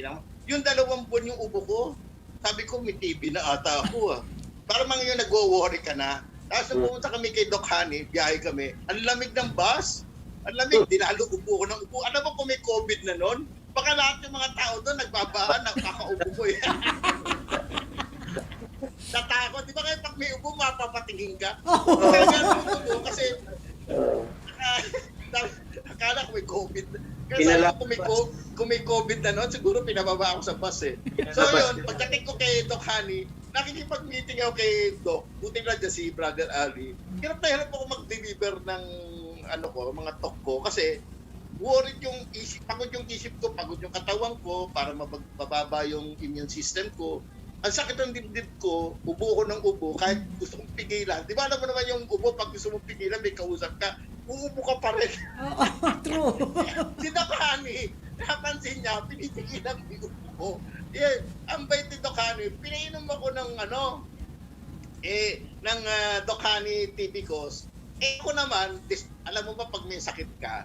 Yung 2 buwan yung ubo ko, sabi ko, may TB na ata ako. Parang mga yun, nagwo-worry ka na. Tapos pumunta kami kay Doc Hani, biyahe kami. Ang lamig ng bus. Ang lamig, dinalo ubo ko ng ubo. Alam mo kung may COVID na nun? Baka lahat ng mga tao doon nagbabahan, nagkakaubo ko eh. Natakot. Di ba kayo pag may ubo, mapapatingin ka? Kaya nga ubo kasi akala ko may COVID. Kasi kung may COVID na noon, siguro pinababa ako sa bus eh. So yun, pagdating ko kay Doc Hani, nakikipag-meeting ako kay Doc. Buti na dyan si Brother Ali. Hirap na hirap ako mag-deliver ng mga talk ko kasi worried yung isip, pagod yung isip ko, pagod yung katawan ko para mababa yung immune system ko. Ang sakit ng dibdib ko, ubo ko ng ubo kahit gusto kong pigilan. Di ba alam mo naman yung ubo, pag gusto mong pigilan, may kausap ka, uubo ka pa rin. Oo, true. Si Doc Honey, napansin niya, pinipigilan ko yung ubo ko. Yeah, ang bait ni Doc Honey, pinainom ako ng Doc Honey Typicus. Ako naman, alam mo ba pag may sakit ka,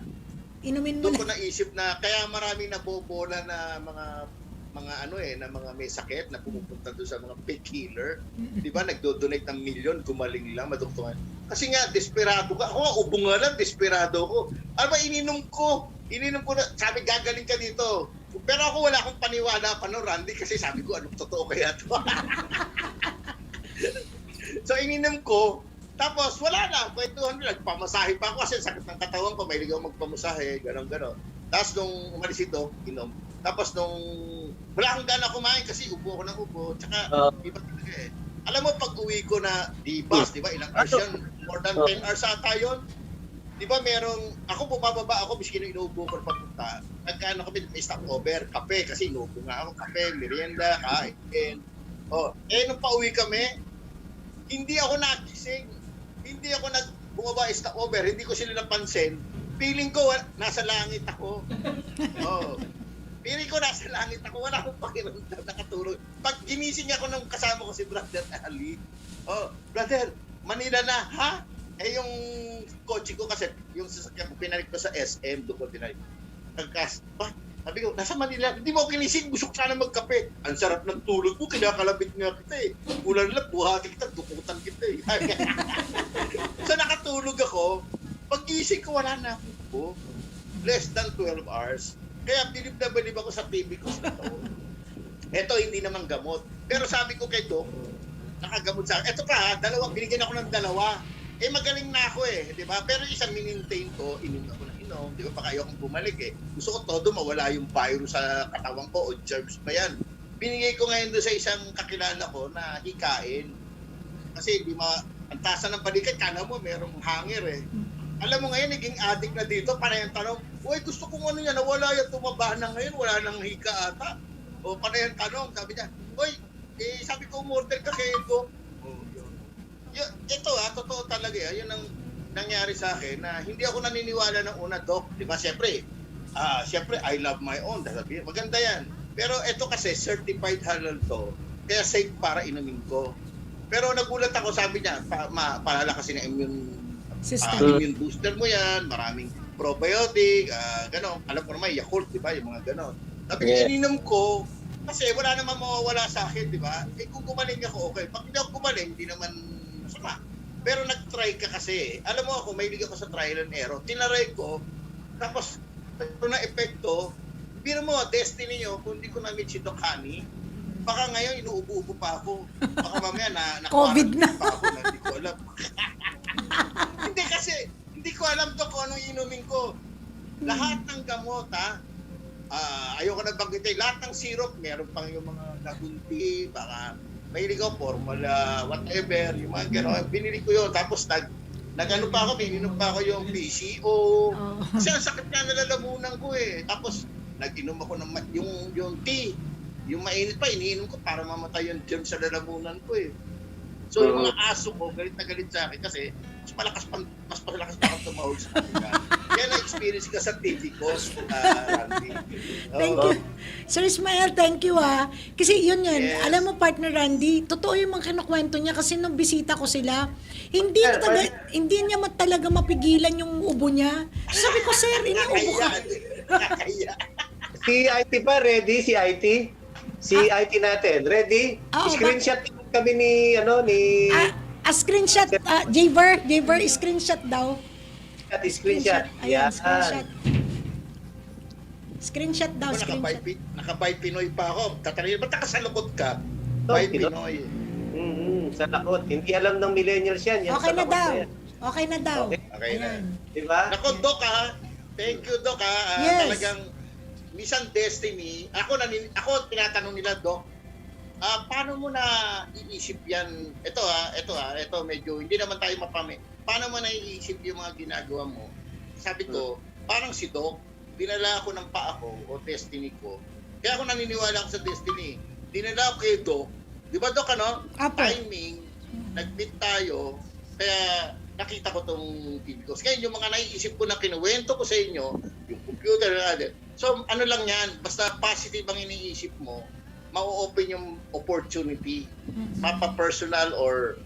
Inumin mo doon ko na. naisip na kaya maraming nabobola na mga may sakit na pumupunta doon sa mga painkiller. Di ba? Nagdo-donate ng milyon, gumaling lang, madoktoran. Kasi nga, desperado ka. Ako, ubo nga lang, desperado ko. Ano ba, ininom ko na, sabi, gagaling ka dito. Pero ako wala akong paniwala pa no, Randy, kasi sabi ko, anong totoo kaya to? So, ininom ko, tapos wala na, kwentuhan ko, nagpamasahe pa ako kasi sakit ng katawan ko, may ligaw magpamasahe, gano'n. Tapos nung umalis ito, inom. Tapos nung wala akong gana kumain kasi ubo ako ng ubo, tsaka iba talaga eh. Alam mo, pag uwi ko na di bus, di ba, ilang hours yan? More than 10 hours ata yun. Di ba ako bumababa ako, biskin na inuubo ko papunta. Nagkaano kami, may stopover, kape, kasi inuubo nga ako, kape, merienda, kain. Nung pauwi kami, hindi ako nagising. Hindi ako bumaba stopover, hindi ko sila napansin. Feeling ko, nasa langit ako. Feeling ko nasa langit ako, wala akong pakiramdam, nakatulog. Pag ginising ako nung kasama ko si Brother Ali, brother, Manila na, ha? Yung kotse ko kasi, yung sasakyan ko, pinarik ko sa SM, doon ko pinarik. Sabi ko, nasa Manila, hindi mo ako kinising, gusto ko sana magkape. Ang sarap ng tulog ko, kinakalabit nga kita eh. Ulan lang, buhati kita, dukutan kita eh. So nakatulog ako, pag-gising ko, wala na ako. Less than 12 hours. Kaya bilib na bilib ako sa TV ko sa ito. Ito, hindi naman gamot. Pero sabi ko kay Doc, nakagamot sa akin. Ito pa, binigyan ako ng dalawa. Magaling na ako eh, di ba? Pero isang minintain ko, inom ako ng inom. Di ba? Baka ayokong bumalik eh. Gusto ko todo mawala yung virus sa katawan ko o germs pa yan. Binigay ko ngayon doon sa isang kakilala ko na hikain. Kasi ang tasa ng balikat, kana mo, merong hanger eh. Alam mo ngayon, naging addict na dito, panay ang tanong, uy, gusto kong nawala yung tumaba na ngayon, wala nang hika ata. O panay ang tanong, sabi niya, uy, sabi ko, umorder ka kay Ego. Ito totoo talaga yun ang nangyari sa akin na hindi ako naniniwala ng una, Doc. Di ba, siyempre, I love my own. Maganda yan. Pero ito kasi, certified halal to, kaya safe para inumin ko. Pero nagulat ako, sabi niya, palalakasin ng immune booster mo yan, maraming probiotic, gano'n. Alam ko naman, Yakult, di ba, yung mga gano'n. Sabi ko, ininom ko, kasi wala naman mawawala sa akin, di ba? Kung gumaling ako, okay. Pag hindi ako gumaling, hindi naman masama. Pero nag-try ka kasi. Alam mo ako, mahilig ako sa trial and error. Tinaray ko, tapos ito na epekto, biro mo, destiny nyo, kung hindi ko na-meet si Doc Honey, baka ngayon inuubo-ubo pa ako. Baka mamaya COVID na. pa ako na hindi ko alam. Hindi kasi, hindi ko alam to kung anong inumin ko. Lahat ng gamot, ayoko na banggitin, lahat ng syrup, meron pang yung mga nagunti, baka mahilig ko, formula, whatever, yung mga gano'n. Binili ko yun, tapos nag-ano pa ako, bininom pa ako yung PCO. Kasi ang sakit nga nalalamunan ko eh. Tapos, nag-inom ako ng yung tea. Yung mainit pa, iniinom ko para mamatay yung germs sa lalamunan ko eh. So, yung mga aso ko, galit na galit sa akin kasi mas malakas pa ako tumahol sa kanila. Yan na-experience ka sa TV ko, Randy. Thank you. Sir Ismael, thank you Kasi yun. Yes. Alam mo, partner Randy, totoo yung mga kinukwento niya kasi nung bisita ko sila, hindi niya talaga mapigilan yung ubo niya. Sabi ko, sir, inuubo ka. Nakakaya. Si IT pa, ready? Si IT? Si IT natin, ready? Screenshot kami ni screenshot, Javer, screenshot daw. Screenshot. Ayan, screenshot. Screenshot daw, screenshot. Naka-by Pinoy pa ako. Tatanungin, ba't nakasalukot ka? Oh, By Pinoy. Sa lakot. Hindi alam ng millennials yan. Okay na daw. Okay na daw. Okay na. Diba? Nako, Doc Thank you, Doc Yes. Talagang, minsan destiny. Ako tinatanong nila, Doc, paano paano mo na iisip yan? Ito medyo hindi naman tayo mapami. Paano mo na iisip yung mga ginagawa mo? Sabi ko, parang si Doc, dinala ako ng paa ko o destiny ko. Kaya ako naniniwala ako sa destiny. Dinala ako kay Doc. Di ba Doc, ano? Apo. Timing, nag-meet tayo, kaya nakita ko tong TV ko. Kaya yung mga naiisip ko na kinuwento ko sa inyo, yung computer na natin. So, ano lang yan, basta positive ang iniisip mo, ma-open yung opportunity, mapa-personal or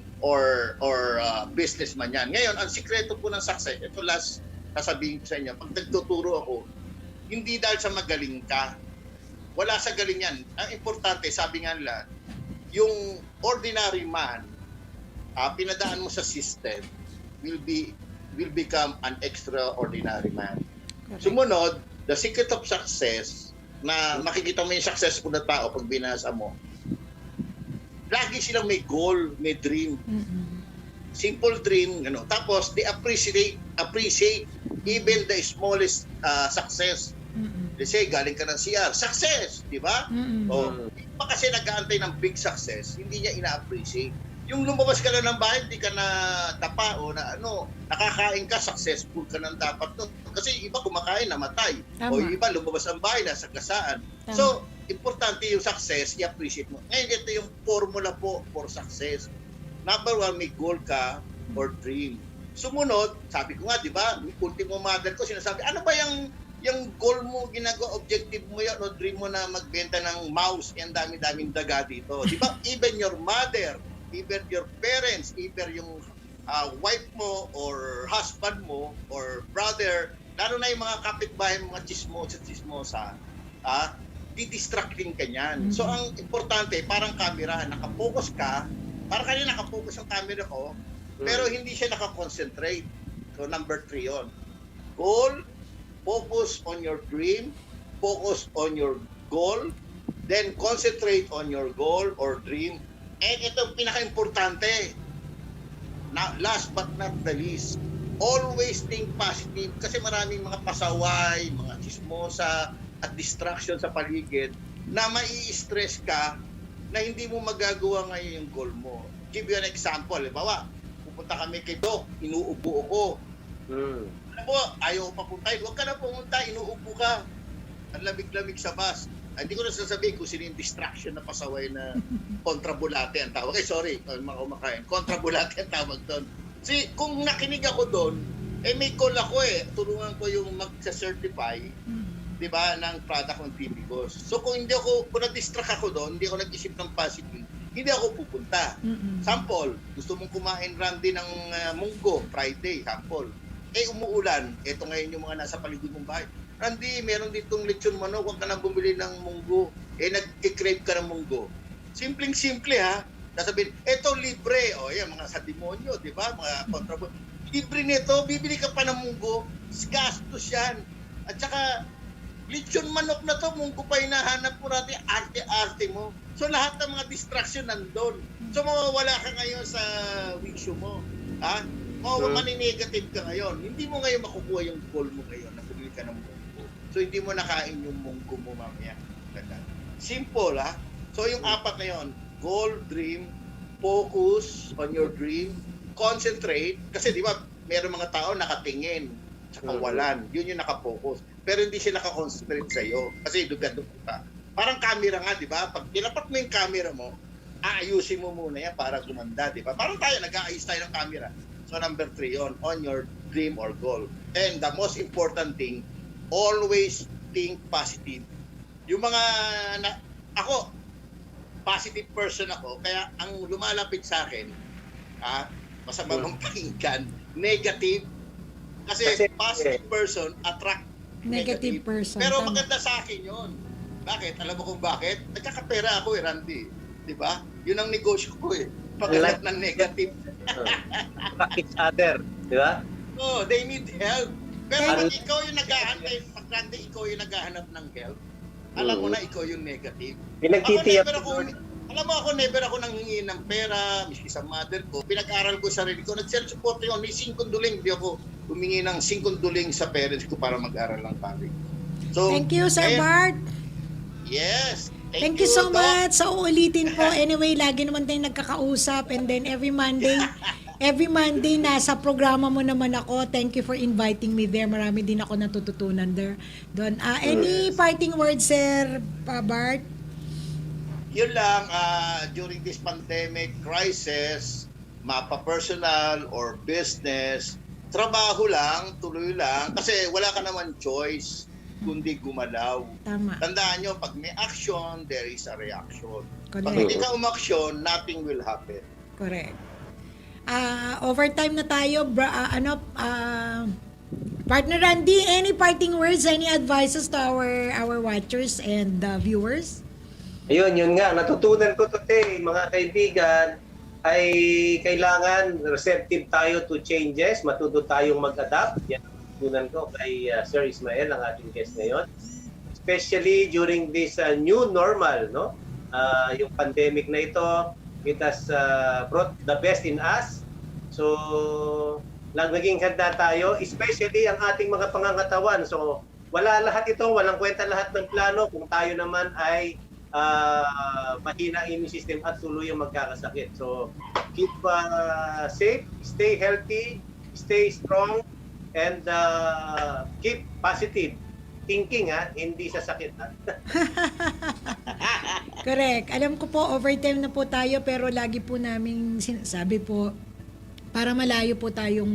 business man yan. Ngayon, ang sikreto po ng success, ito last sasabihin ko sa inyo, pag nagtuturo ako, hindi dahil sa magaling ka. Wala sa galing yan. Ang importante, sabi nga nila, yung ordinary man, pinadaan mo sa system, will become an extraordinary man. Sumunod, the secret of success, na makikita mo yung successful na tao pag binasa mo, lagi silang may goal, may dream. Simple dream, ano. Tapos, they appreciate even the smallest success. Let's say, galing ka ng CR, success, di ba? O, iba kasi nag-aantay ng big success, hindi niya ina-appreciate. Yung lumabas ka lang ng bahay, hindi ka na tapa o na nakakain ka, successful ka ng dapat to. Kasi iba kumakain, namatay. Tama. O iba lumabas ang bahay, nasa gasaan. Tama. So, importante yung success, i-appreciate mo. Ngayon, ito yung formula po for success. Number one, may goal ka or dream. Sumunod, sabi ko nga, di ba, ultimo mother ko, sinasabi, ano ba yung goal mo, ginagawa, objective mo yan, o dream mo na magbenta ng mouse, yan dami-daming daga dito. Di ba, even your mother, even your parents, even yung wife mo or husband mo or brother, lalo na yung mga kapitbahay, mga chismosa, didistracting ka niyan. So, ang importante, parang camera, nakapokus ka, parang kanina nakapokus yung camera ko, pero hindi siya nakakonsentrate. So, number 3 yon. Goal, focus on your dream, focus on your goal, then concentrate on your goal or dream. And ito ang pinaka-importante, last but not the least, always think positive kasi maraming mga pasaway, mga chismosa at distraction sa paligid na mai-stress ka na hindi mo magagawa ngayon yung goal mo. Give you an example, halimbawa, pupunta kami kay Doc, inuubo ako. Alam mo, ayaw papuntahin, huwag ka na pumunta, inuubo ka. Ang lamig-lamig sa bus. Hindi ko na sasabihin kung sino yung distraction na pasaway na kontrabulate ang tawag. Sorry, mga kumakain. Kontrabulate ang tawag doon. See, kung nakinig ako doon, may call ako tulungan ko yung mag-certify, di ba, ng product ng Tibicos. So kung na-distract ako doon, hindi ako nag-isip ng positive, hindi ako pupunta. Sample, gusto mong kumain Randy ng munggo, Friday, sample. Umuulan, eto ngayon yung mga nasa paligid mong bahay. Randy, meron ditong lechon manok, huwag ka na bumili ng munggo. Nag-crave ka ng munggo. Simpleng-simple ha. Sasabihin, eto libre. O yan, mga sa demonyo, di ba? Mga kontraband. Libre nito, bibili ka pa ng munggo. Gastos yan. At saka, lechon manok na to, munggo pa hinahanap mo natin, arte-arte mo. So lahat ng mga distraction nandun. So mawawala ka ngayon sa wisyo mo. Ha? Maninegative ka ngayon. Hindi mo ngayon makukuha yung goal mo ngayon na bumili ka ng munggo. So, hindi mo nakain yung munggo mo mamaya. Simple, ha? So, yung apat na yun, goal, dream, focus on your dream, concentrate. Kasi, di ba, meron mga tao nakatingin sa kawalan. Yun yung nakapokus. Pero hindi siya nakakonsentrate sa'yo. Kasi duga-duga ka. Parang camera nga, di ba? Pag nilapat mo yung camera mo, aayusin mo muna yan para gumanda, di ba? Parang tayo, nag-aayos tayo ng camera. So, number 3 yun, on your dream or goal. And the most important thing, always think positive. Yung mga ako positive person ako, kaya ang lumalapit sa akin masama mong pakinggan, negative kasi positive person attract Negative person. Pero Tama. maganda sa akin yun. Bakit? Alam mo kung bakit? Nagkakapera ako Randy. Di ba? Yun ang negosyo ko pagkalat ng negative. Each other, di ba? Oh, they need help. Pero pag ikaw yung nag-aantay, pag Randy, ikaw yung naghahanap ng help, alam mo na ikaw yung negative. Alam mo ako, never ako nanghingi ng pera, miski sa mother ko. Pinag-aral ko sarili ko. Nag-self-support yun. May 5 duling. Di ako humingi ng 5 duling sa parents ko para mag-aral ng college. So, Thank you, Sir Bart. Yes. Thank you so Doc. much. So, uulitin po. Anyway, lagi naman tayong nagkakausap. And then every Monday, nasa programa mo naman ako. Thank you for inviting me there. Marami din ako natututunan there. Doon. Any parting words, Sir Bart? Yun lang, during this pandemic crisis, mapa-personal or business, trabaho lang, tuloy lang, kasi wala ka naman choice kundi gumalaw. Tama. Tandaan nyo, pag may action, there is a reaction. Pag Correct. hindi ka umaksyon, nothing will happen. Correct. Overtime na tayo. Partner Randy, any parting words, any advices to our watchers and viewers? Ayun, yun nga. Natutunan ko today, mga kaibigan, ay kailangan receptive tayo to changes, matuto tayong mag-adapt. Yan ang natutunan ko kay Sir Ismael, ang ating guest ngayon. Especially during this new normal, no? Yung pandemic na ito, it has brought the best in us. So, naging handa tayo, especially ang ating mga pangangatawan. So, wala lahat ito, walang kwenta lahat ng plano kung tayo naman ay mahina ang immune system at tuluyang magkakasakit. So, keep safe, stay healthy, stay strong, and keep positive thinking, hindi sa sakit. Correct. Alam ko po, overtime na po tayo, pero lagi po namin sinasabi po, para malayo po tayong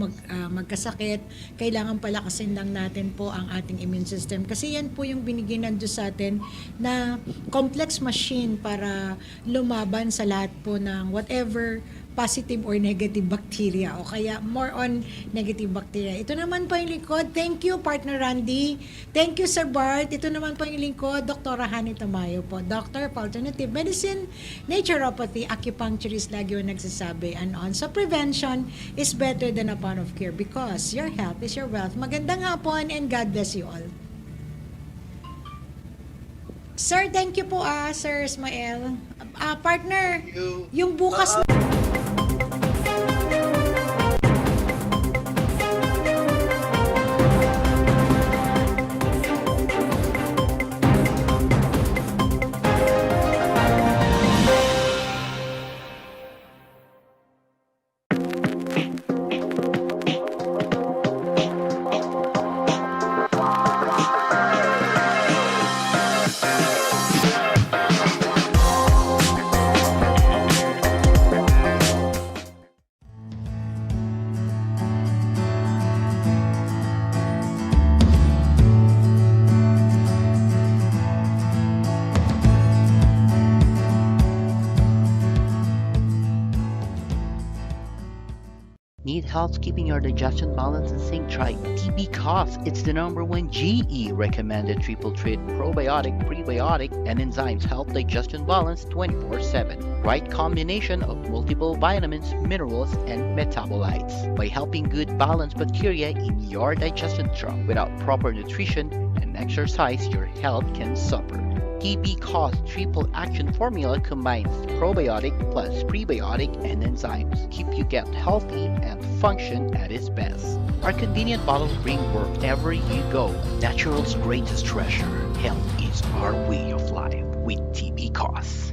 magkasakit, kailangan palakasin lang natin po ang ating immune system. Kasi yan po yung binigyan ng Diyos sa atin na complex machine para lumaban sa lahat po ng whatever positive or negative bacteria, o kaya more on negative bacteria. Ito naman po yung lingkod. Thank you, Partner Randy. Thank you, Sir Bart. Ito naman po yung lingkod, Dr. Hani Tamayo po. Doctor of Alternative Medicine, Naturopathy, Acupuncturist, lagi yung nagsasabi. And on, so prevention is better than a pound of cure because your health is your wealth. Magandang hapon and God bless you all. Sir, thank you po Sir Ismael. Partner, yung bukas na Need help keeping your digestion balance and sync? Try TB Cough. It's the #1 GE recommended triple treat probiotic, prebiotic, and enzymes help digestion balance 24/7. Right combination of multiple vitamins, minerals, and metabolites. By helping good balance bacteria in your digestion tract. Without proper nutrition and exercise, your health can suffer. TB Cough Triple Action Formula combines probiotic plus prebiotic and enzymes. Keep you gut healthy and function at its best. Our convenient bottles bring wherever you go. Natural's greatest treasure. Health is our way of life with TB Cough.